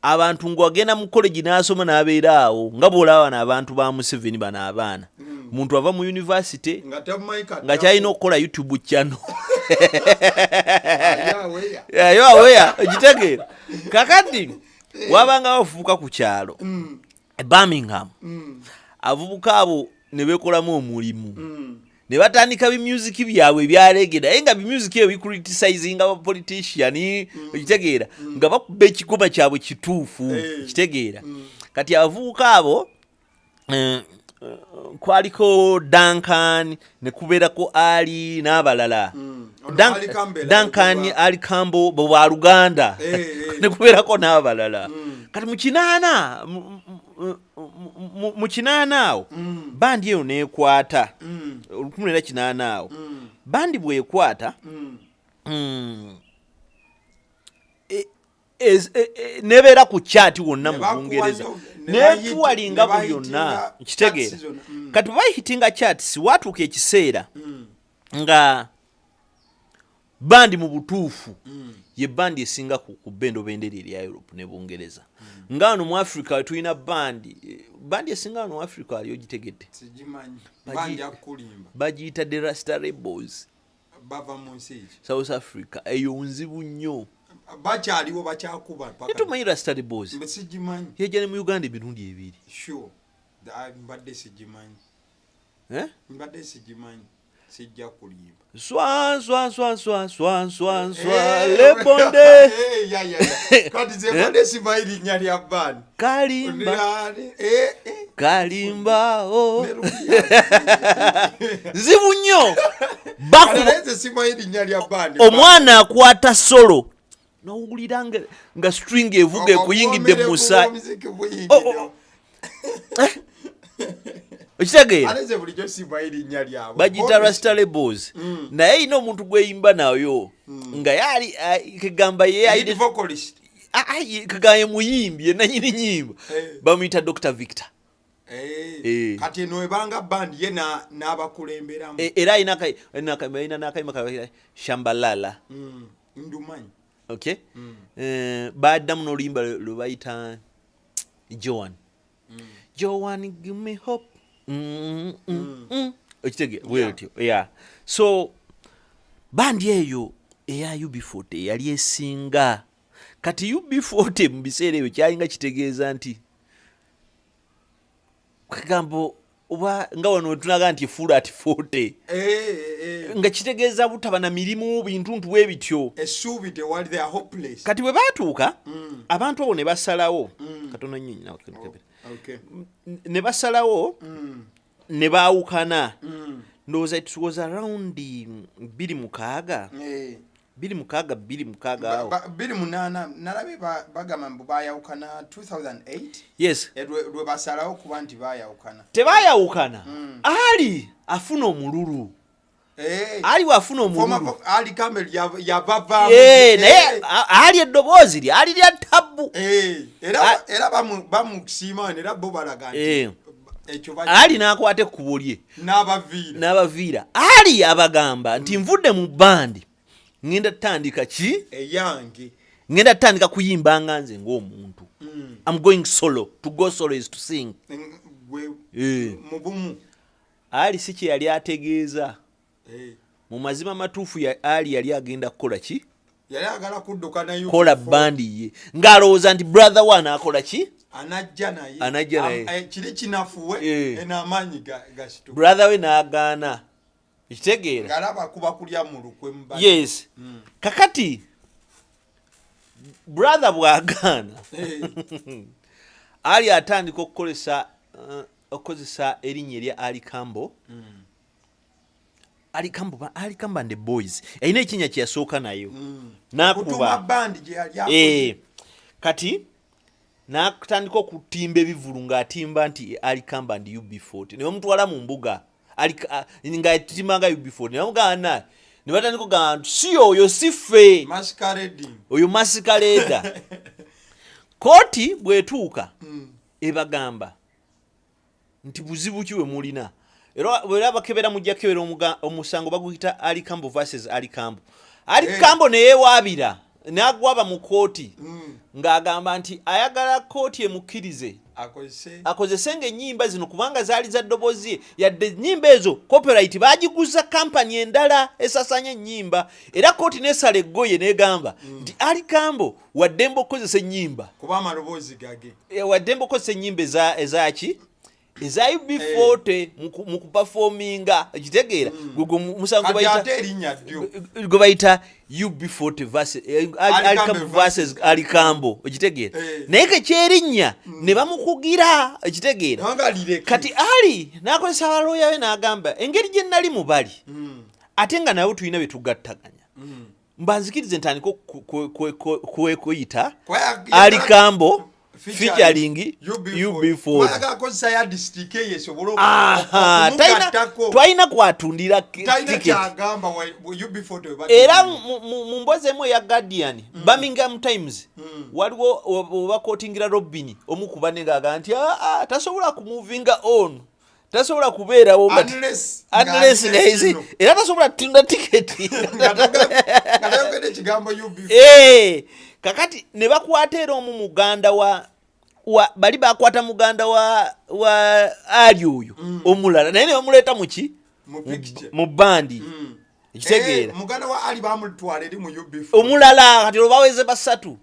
abantu ng'agenda mu college n'asoma n'abeera awo, nga bw'olaba bano abantu ba Museveni bano abaana, omuntu ava mu university nga tamumanyi nga kyalina okukola YouTube channel. Aweya. Ayo aweya, okitegeera? Kakati wabanga bafuuka ku kyalo e Birmingham, abavubuka abo ne beekolamu omulimu ne batandika bimusiki byabwe ebyalege, naye nga bimusiki ebyo bicriticizinga bapolitician, okitegeera, nga bakuba ekikoma kyabwe kituufu. Okitegeera? Kati abavubuka abo, kwaliko Duncan, ne kubeerako Ali n'abalala. Ono Ali Campbell Duncan, Ali Campbell, bo baluganda. Ne kubeerako n'abalala. Kati mu 80 awo bandi eyo neekwata, 1980 awo bandi bwekwata, nebeera ku chart wonna Ne mu bakuba Bungereza, ne bahitinga netuwalinga buli yonna, nkitegeera? Charts zonna. Kati bahitinga charts, watuuka ekiseera nga bandi mu butuufu ye bandi esinga ku bendo bendera erya Europe ne Bungereza. Nga wano mu Africa tulina bandi, bandi esinga wano mu Africa, ali ogitegedde? Sigimanyi. Banja kulimba. Bagiyita the Rasta Rebels. Bava mu nsi ki? South Africa. Eyo nzibu nnyo. Bakyaliwo, bakyakuba paka- Tetumanyi Rasta Rebels? Mbe sigimanyi. Yajja ne mu Uganda emirundi ebiri. Sure. Mbadde sigimanyi. Eh? Mbadde sigimanyi, sijja kulimba. Swa swa swa swa swa swa swa Eh, lebonde. eh, ya, ya, ya. Kati ze mbadde simanyi linnya lya band. Kalimba. Eh, eh. Kalimba o. Ne Rupiah. Nzibu nnyo. Kati Bakuba naye nze simanyi linnya lya band. Omwana akwata solo nowulira nga string evuga ekuyingidde mu musa. Omuziki buyingidde. Oh, oh. Okitegeera? Ate nze bulijjo simanyi linnya lyabwe. Bagiyita Rasta Rebels. Naye erina omuntu gweyimba nayo nga yali kegamba ye Lead vocalist. Kegamba ye muyimbi yenanyini nyimba. Bamuyita Dr Victor. Eh, Eh. Kati eno ebanga band ye n'abakulemberamu. Era alina n'akayimba ka Shambalala. Ndumanyi. Okay. Baddamu n'oluyimba lwe bayita Joan. Joan, give me hope. Okitegeera bwetyo? Yeah, so bandi eyo eya UB40 yali esinga. Kati UB40 mu biseera ebyo kyalinga kitegeeza nti kagambo oba nga wano tunaga nti full at 40. Nga kitegeeza butaba na mirimu, bintu ntu bwe bityo. Essuubi tewali, they are hopeless. Kati bwe baatuuka abantu abo ne basalawo katono nnyo nnyina. Okay. Ne basalawo ne baawukana. Ndowooza it was around 2006. 2006, 2006 awo. 2008 nalabye bagamba mbu bayawukana 2008. Yes. Lwe basalawo kuba nti bayawukana. Tebayawukana, Ali afuna omululu. Ali bwafuna omululu, Ali Campbell yabavaamu. Naye Ali eddoboozi lye ali lya tabbu. Era bamusiima era bo balaga nti ekyo Ali n'akwata ekkubo lye. N'abaviira. N'abaviira. Ali abagamba nti nvudde mu bandi, ŋŋenda tutandika ki? Eyange. Ŋŋenda tutandika kuyimba nga nze ng'omuntu. I'm going solo. To go solo is to sing. Gwe mu bumu. Ali si kye yali ategeeza. Mu mazima matuufu Ali yali agenda kukola ki? Yali agala kudduka na Kola UB40. Bandi ye ng'alowooza nti brother we anaakola ki? Anajja naye. Anajja naye. Kiri kinafuwe. Eno amaanyi gasituka. Brother we n'agaana, ekitegeera? Ng'alaba kuba kulya mu lukwe mu bali. Yes. Kakati brother bw'agaana, Ali atandika okukozesa erinnya erya Ali Campbell. Ali Campbell, Ali Campbell and the Boys. Erina ekinnya kye yasooka nayo. Kutuma N'akuba bandi gye yali akoze. Kati n'atandika okutimba ebivulu ng'atimba nti Ali Campbell and UB40, ne bamutwala mu mbuga ng'atimba nga UB40, ne bamugamba, ne batandika okugamba nti si oyo, si ffe. Masquerading. Oyo masquerader. Kooti bw'etuuka ebagamba nti buzibu ki bwe mulina? Era bakebera, mujja kebera omusango baguyita Ali Campbell versus Ali Campbell. Ali Campbell ne yeewaabira n'agwaba mu kooti ng'agamba nti ayagala kooti emukkirize akozese akozesenga ennyimba zino kubanga zaali za ddoboozi ye, yadde ennyimba ezo copyright baagiguza kampani endala esasanya ennyimba. Era kooti n'esala eggoye n'egamba nti Ali Campbell waddembe okukozesa ennyimba kuba amaloboozi gage. Waddembe okukozesa ennyimba ezaki, eza UB40 mu kuperforminga. Ekitegeera? Gwe musango Kati bayita ate erinnya ddyo gwe bayita UB40 versus Ali Ali Campbell Campbell versus Ali Campbell. Ekitegeera? Naye kekyerinnya ne bamukugira. Ekitegeera? Nanga lireke. Kati Ali n'akozesa abalooya be n'agamba engeri gye nali mu bali ate nga nawe tulina bye tugattaganya, mbanzikirize ntandike kweyita Ali Campbell featuring UB40. Ayagala akozesa ya disitike ye esobole Aha, okumugattako. twalina kwatundira Talina ticket. kyagamba UB40 Era mu mboozi emu eya Guardian, Birmingham Times, waliwo webaquotingira Robin omu ku banne ng'agamba nti "Ah, ah, tasobola kumovinga on, tasobola kubeerawo Unless unless nga nga kino. era tasobola kutunda tiketi." Nga tayogedde ekigambo UB40. Kakati ne bakwata era omu muganda wa bali bakwata muganda wa Ali oyo omulala naye ne bamuleeta muki? Mu picture. Mu bandi. Ekitegeera? Muganda wa Ali bamutwala eri mu UB40. Omulala kati olwo baweze basatu.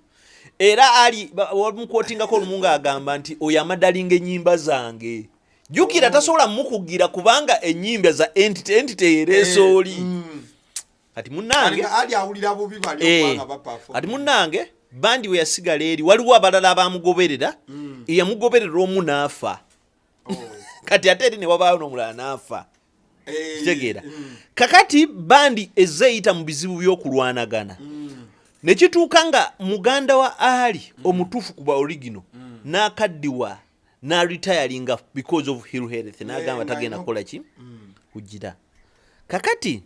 Era Ali wamukwotingako olumu ng'agamba nti oyo amadalinga ennyimba zange. Jjukira, tasobola mukugira kubanga ennyimba za entity ereese oli. Kati munnange, Ali Ali awulira bubi bali okubanga baperform. Kati munnange, bandi we yasigala eri waliwo abalala abamugoberera. Eyamugoberera omu n'afa. Kati ate eri ne wabaawo n'omulala n'afa. Kitegeera? Kakati bandi ezze eyita mu bizibu by'okulwanagana, ne kituuka nga muganda wa Ali omutuufu ku ba original n'akaddiwa n'aretiringa because of ill health, n'agamba nga tagenda kukola ki kugira. Kakati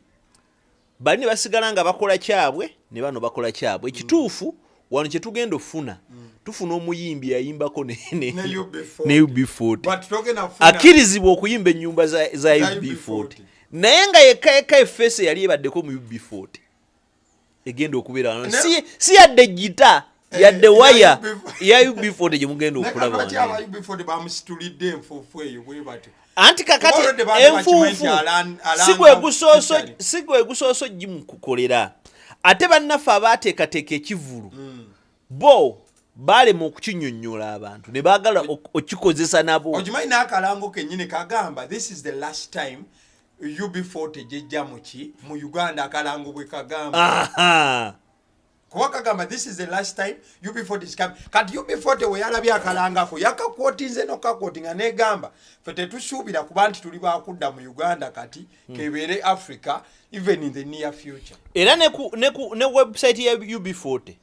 bali ne basigala nga bakola kyabwe, ne bano bakola kyabwe. Ekituufu wano kyetugenda ofuna, tufuna omuyimbi yayimbako Ne UB40. Ne UB40. But togenda kufuna Akkirizibwa okuyimba ennyumba za za UB40, UB40. Naye nga yekka yekka efeesi eyali ebaddeko mu UB40 egenda okubeera wano. Si yadde gita, yadde ya waya UB40. ya UB40 gye mugenda Naye okulaba lwaki wano. aba UB40 bamusitulidde enfuufu eyo bwe batyo? Anti kakati Kuba already baali bakimanyi enfuufu nti alanga si gwe gusooso featuring. Si gwe gusooso gimukukolera. Ate bannaffe abaateekateeka ekivulu bo baalema okukinyonnyola abantu ne baagala okikozesa nabo. Okimanyi n'akalango kennyini kagamba, "This is the last time UB40 gyejja muki mu Uganda." Akalango bwe kagamba, kuba kagamba, "This is the last time UB40 is coming." Kati UB40 we yalabye akalangako, yakakwotinze nokakwotinga negamba, "Fe tetusuubira kuba nti tuli bakudda mu Uganda kati, kebeere Africa, even in the near future." Era ne website ya UB40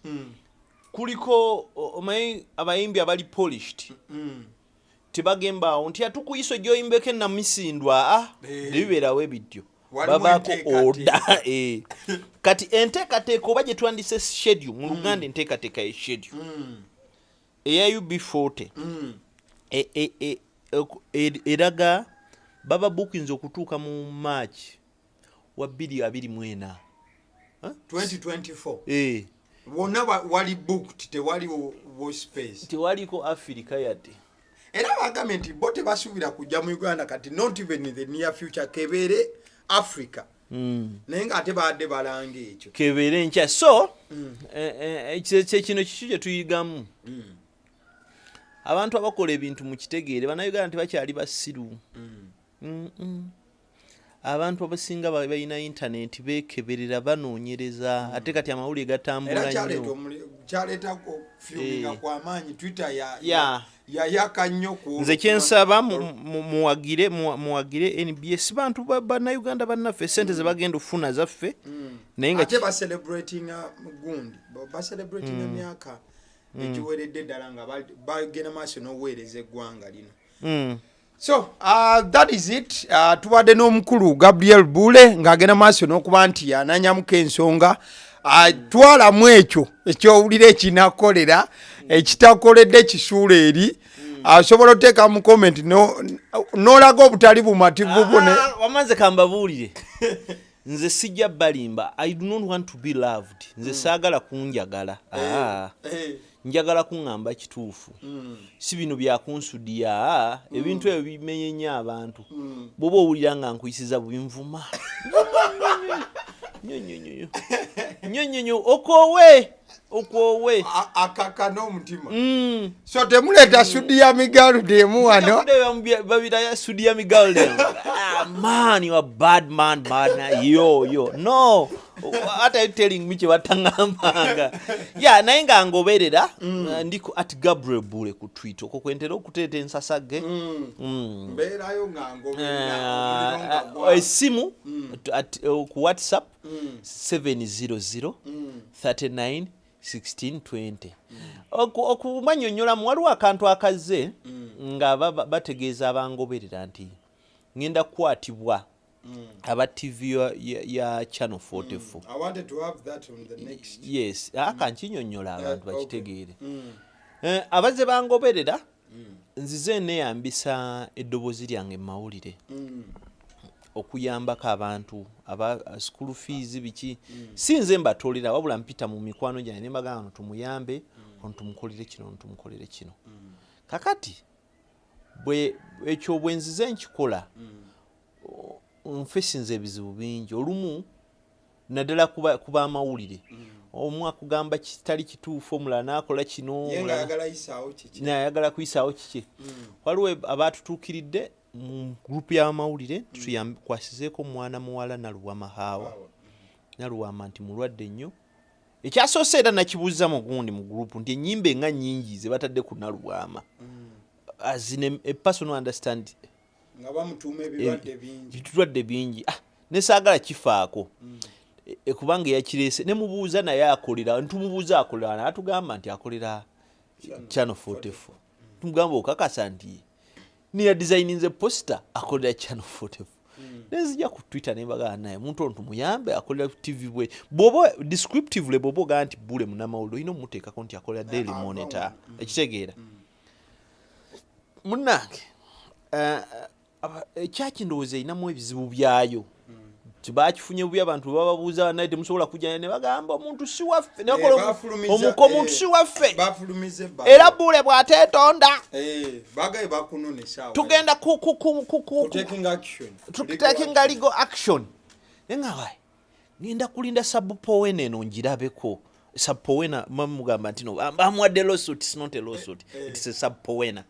kuliko omanyi abayimbi abali polished tebagembaawo nti atukuyisa ojja oyimbeko enamisindwa, ah, tebibeerawo ebityo. Waliwo Babaako enteekateeka. Oda Kati enteekateeka oba gye twandise schedule mu Luganda, enteekateeka ye schedule eya UB40 eraga baba bookings okutuuka mu March wa 2024. 2024. Eh. Wonna wali booked, tewali wo space. Tewaliko Afirika yadde. Era bagambye nti bo tebasuubira kujja mu Uganda kati, not even in the near future, kebeere Africa, naye ngaate baadde balanga ekyo. Kebeere enkya. So kino kiki kye tuyigamu? Abantu abakola ebintu mukitegeere, Bannayuganda tebakyali basiru. Abantu abasinga balina intaneti, bekeberera, banoonyereza. Ate kati amawulire Era gatambula kyaleeta nnyo. Kyaleeta okufuminga kwamaanyi. Twitter yayaka nnyo ku Nze kyensaba, muwagire NBS. Bantu Bannayuganda bannaffe, sente ze bagenda okufuna zaffe, naye nga Ate bacelebratinga gundi, bacelebratinga emyaka egiweredde ddala nga bagenda maaso n'obuweereza eggwanga lino. So that is it. Tubadde n'omukulu Gabriel Bule ng'agenda maaso n'okuba nti ananyamuko ensonga. Twalamu ekyo ekyowulira ekinakolera, ekitakoledde kisuula eri. Osobola oteeka mu comment n'olaga obutali bumativu bwo Ah, wamanze kambabuulire, nze sijja balimba. I do not want to be loved. Nze saagala kunjagala. Ah. Njagala kuŋŋamba kituufu, si bino byakunsudiya. Ah, ebintu ebyo bimenye nnyo abantu. Bw'oba owulira nga nkuyisiza bubi, nvuma nnyo nnyo nnyo nnyo nnyo nnyo, okoowe okoowe. Akaka n'omutima. So temuleeta sudiya migaludemu wano. Babiraya sudiya migaludem. Ah, man, you are bad man, man. Yo yo, no, what are you telling me? Kye bataŋŋambanga ya, naye nga ngoberera. Ndi ku @GabrielBule ku Twitter, okwo kwentera okuteeta ensasage. Mbeerayo nga ngoberera omuliro nga Essimu ku WhatsApp 700 39 16 20. Okumanyonyolamu, waliwo akantu akazze nga bategeeza abangoberera nti ngenda kukwatibwa aba TV ya Channel 44. I wanted to have that on the next. Yes, aka nkinyonnyola abantu bakitegeere. Abazze bangoberera, nzize neeyambisa eddoboozi lyange mu mawulire okuyambako abantu aba school fees biki. Si nze mbatolera, wabula mpita mu mikwano gyange ne mbagamba, "Ono tumuyambe, ono tumukolere kino, ono tumukolere kino." Kakati bwe ekyo bwe nzize nkikola, nfesinze ebizibu bingi olumu. Naddala kuba amawulire, omu akugamba kitali kituufu, omulala n'akola kino, Ye omulala ng'ayagala yisaawo kiki? Nayagala kuyisaawo kiki. Waliwo abaatutuukiridde mu gurupu y'amawulire, tukwasizeeko omwana muwala Naluwama Haawa, Naluwama, nti mulwadde nnyo. Ekyasoose era nakibuuza mu gundi mu gurupu nti ennyimba enga nnyingi ze batadde ku Naluwama, as in a person who understand Nga bamutuuma ebirwadde bingi. Ebirwadde bingi. Ah, nesaagala kifaako. Kubanga eyakireese nemubuuza naye akolera, ntumubuuza akolera, natugamba nti akolera Channel 44. Tumugamba, okakasa nti niya designinze poster akolera Channel 44? Nenzija ku Twitter nembagamba, naye omuntu ono tumuyambe, akolera ku TV. Bwe bwoba descriptively, bwoba ogamba nti bule munamawulire, olina omuteekako nti akolera Daily Monitor. Ekitegeera munnange, ekyaki ndowooza erinamu ebizibu byayo. Tibakifunye bubi. Abantu bababuuza, naye temusobola kujja ne bagamba omuntu si waffe, ne bakola omuko omuntu si waffe. Bafulumiza ebbaluwa. Era bule bw'ateetonda, Bagaye bakunona essaawa. Tugenda Taking action. Taking legal action. Naye nga wayi ngenda kulinda subpoena eno ngirabeko. Subpoena mamugamba nti no, bamuwadde lawsuit. It's not a lawsuit, it's a subpoena.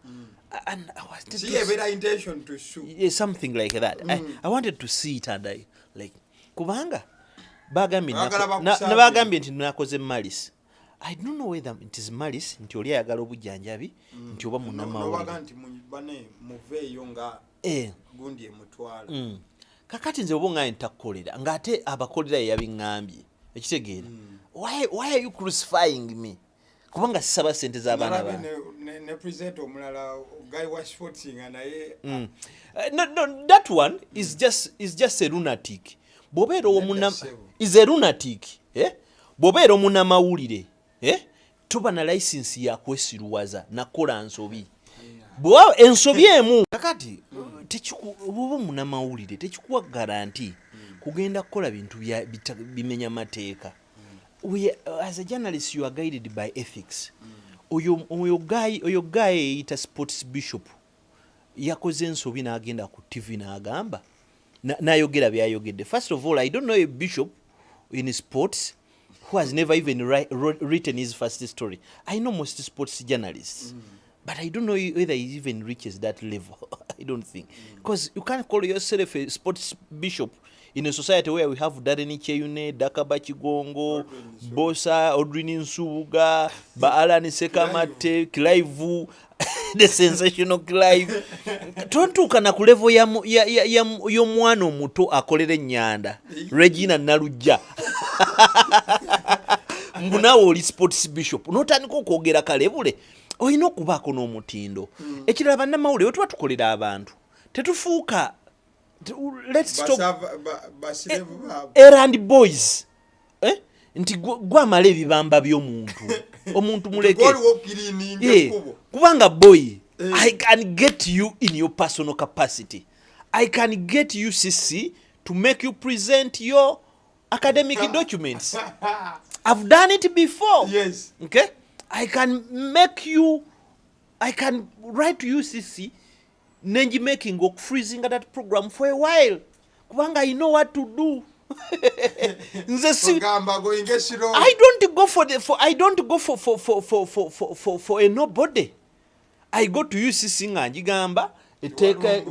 And I wanted Si to ebeera intention to sue. Yeah, something like that. I wanted to see it and I like, kubanga bagambye Baagala bakusaabire. Bagambye nti nakoze malice. I don't know whether it is malice nti oli ayagala obujjanjabi, nti oba Nobaga munnamawulire. nti bane muveeyo nga gundi emutwala. Kakati nze oba ongaye ntakukolera, ng'ate abakolera ye yabiŋŋambye. Ekitegeera, why are you crucifying me? Kubanga sisaba sente z'abaana Nalabye bange. ne presenter omulala, guy wa sports, nga naye No, that one is just a lunatic. Bw'obeera omuna ssebo. Is a lunatic, eh? Bw'obeera omunnamawulire, eh? Toba na license ya kwesiruwaza nakola nsobi. Bw'oba ensobi emu kakati bw'oba omunnamawulire tekikuwa guarantee kugenda kukola bintu bimenya mateeka. As a journalist, you are guided by ethics. Oyo guy eyita sports bishop yakoze ensobi n'agenda ku TV n'agamba n'ayogera byayogedde. First of all, I don't know a bishop in sports who has never even written his first story. I know most sports journalists, but I don't know whether he even reaches that level. I don't think, because you can't call yourself a sports bishop in a society where we have Darren Cheyune, Dakaba Kigongo, Bosa, Odrin Nsubuga, ba Alan Sekamate, Clive, the sensational Clive. Tontuuka na ku level ya, mu- ya, ya, ya, y'omwana omuto akolera ennyanda, Regina Nalujja, mbu naawe oli sports bishop n'otandika okwogera kalebule. Olina okubaako n'omutindo. Ekirala, bannamawulire bwe tuba tukolera abantu, tetufuuka let's stop Ba slave baabwe. Errand boys, eh? Nti gwamala ebibamba by'omuntu, omuntu muleke. Waliwo kirininga ekkubo. Kubanga boy, Eh. I can get you in your personal capacity. I can get UCC to make you present your academic documents. I've done it before. Okay, I can make you, I can write to UCC nengi making okufreezing that program for a while, kubanga I know what to do. Nze si Ogamba goinga esiro. I don't go for the for I don't go for a nobody. I go to UCC nga njigamba etteeka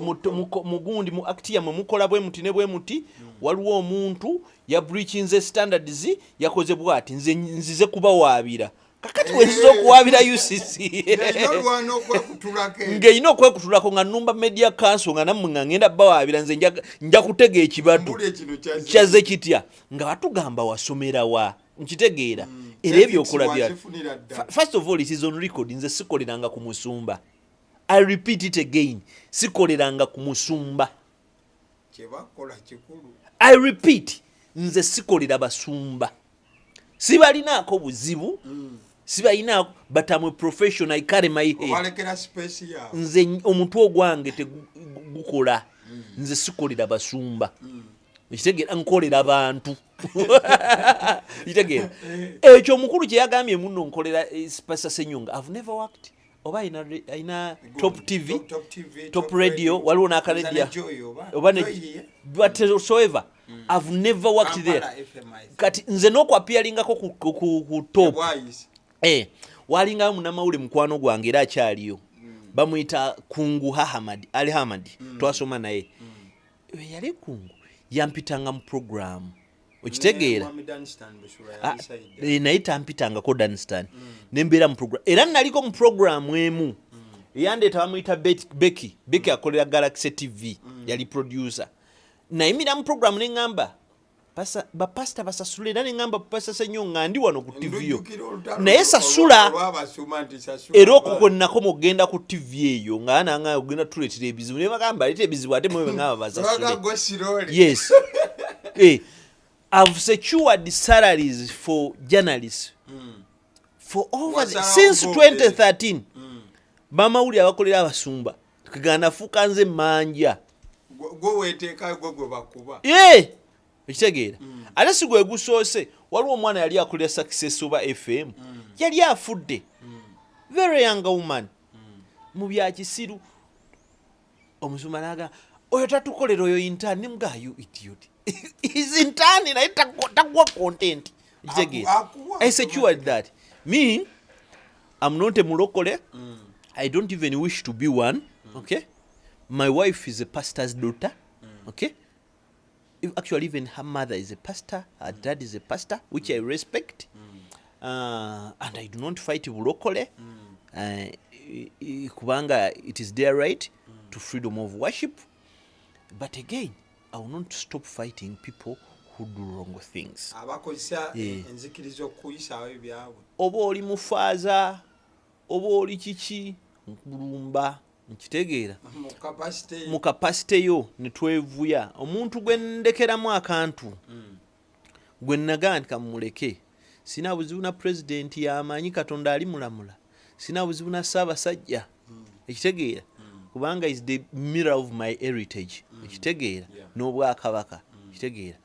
mugundi mu act yammwe mukola bwe muti ne bwe muti. Waliwo omuntu ya breachinze standards, yakoze bwati, nze nzize kubawaabira. Kakati bwe nziza okuwaabira UCC, Ng'erina olwana okwekutulako eyo. Ng'erina okwekutulako nga nnumba Media Council, nga nammwe nga ngenda bawaabira, nze nja kutega ekibatu. Mbuli ekino kyazze. Kyazze kitya nga batugamba wasomera wa? Nkitegeera era ebyokola bya Wazifunira ddala. First of all, it is on record, nze sikoleranga ku musumba. I repeat it again, sikoleranga ku musumba. Kyebakola kikulu. I repeat, nze sikolera basumba, sibalinaako buzibu, sibalinaako, but am a professional. I carry my head. Obalekera space yaabwe. Nze omutwe ogwange tegukola. Nze sikolera basumba, ekitegeera nkolera bantu. Kitegeera ekyo omukulu kye yagambye muno, nkolera Pastor Senyonga. I've never worked oba ayina Top TV, Top TV, Top Radio, waliwo n'akaradio Joy oba? oba ne Joy, yeah. but whatsoever, I've never worked there. Kampala FM, Kati nze n'okwappearingako ku top. Bwayise. Walingayo munamawule mukwano gwange, era akyaliyo, bamuyita Kungu Hahamad Ali Hamad. Twasoma naye. Yali Kungu, yampitanga mu programu, okitegeera? Mwami Danstan Busuulwa Ah, yali. naye tampitangako Danstan. Nembeera mu program, era naliko mu programu emu eyandeeta, bamuyita Becky. Becky akolera Galaxy TV, yali producer. Nayimira mu programu neŋŋamba bapasita basasula, era neŋŋamba Pasita Senyo nga ndi wano ku TV yo, naye sasula. Era okwo kwe nakoma okugenda ku TV eyo, nga nanga ogenda tuleetera ebizibu, naye bagamba aleeta ebizibu, ate mwe ngamba basasule. Yes, I've secured salaries for journalists for over Wasalawo since go 2013. Bamawulire abakolera abasumba kaganafuuka nze manja. Gwe weteekayo, gwe bakuba. Ye ekitegeera, ate si gwe gusoose. Waliwo omwana yali akolera Success oba FM, yali afudde, very young woman, mu byakisiru. Omusumba naga oyo tatukolera, oyo intern. Nemuga, "You idiot, is intern, naye takuwa content." Ekitegeera? Akuwa. I secured that. Me, I'm not a mulokole. I don't even wish to be one, okay? My wife is a pastor's daughter, okay? Actually, even her mother is a pastor, her dad is a pastor, which I respect, and I do not fight bulokole, kubanga it is their right to freedom of worship. But again, I will not stop fighting people who do wrong things. Abakozesa enzikiriza okuyisaawo ebyabwe. Oba oli mufaaza oba oli kiki, nkulumba, nkitegeera? Mu capacity. Mu capacity yo netwevuya. Omuntu gwe ndekeramu akantu, gwe nagaa nti kamuleke, sina buzibu na pulezidenti, yamanyi Katonda ali mulamula, sina buzibu na Ssaabasajja, ekitegeera? Kubanga is the mirror of my heritage, ekitegeera? N'obwakabaka, ekitegeera?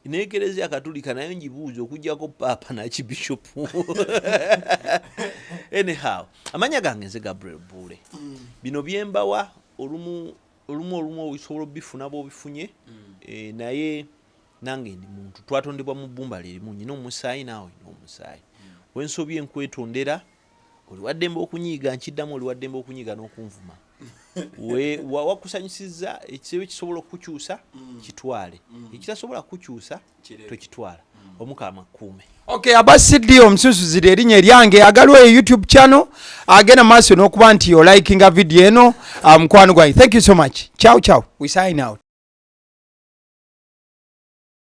Neekerezia Katulika nayo ngibuuza, okugjako paapa n'akibishopu. Anyhow, amanya gange nze Gabriel Buule. Bino byembawa olumu olumu olumu osobola obifuna bwobifunye. Naye nange ndi muntu, twatondebwa mu bbumba lirimu, nyina omusaayi, naawe olina omusaayi. Wensobye nkwetondera. Oli waddembe okunyiiga, nkiddamu, oli waddembe okunyiiga n'okunvuma. Wakusanyusiza ekisebe kisobola okukukyusa, kitwale. Ekitasobola kukukyusa, Kireke. tokitwala. Omukama kuume. Okay, aba CD omususuzira erinnya eryange, agaliwo e YouTube channel, agenda maaso n'okuba nti olikinga video eno. Mukwano gwange, thank you so much. Ciao ciao, we sign out.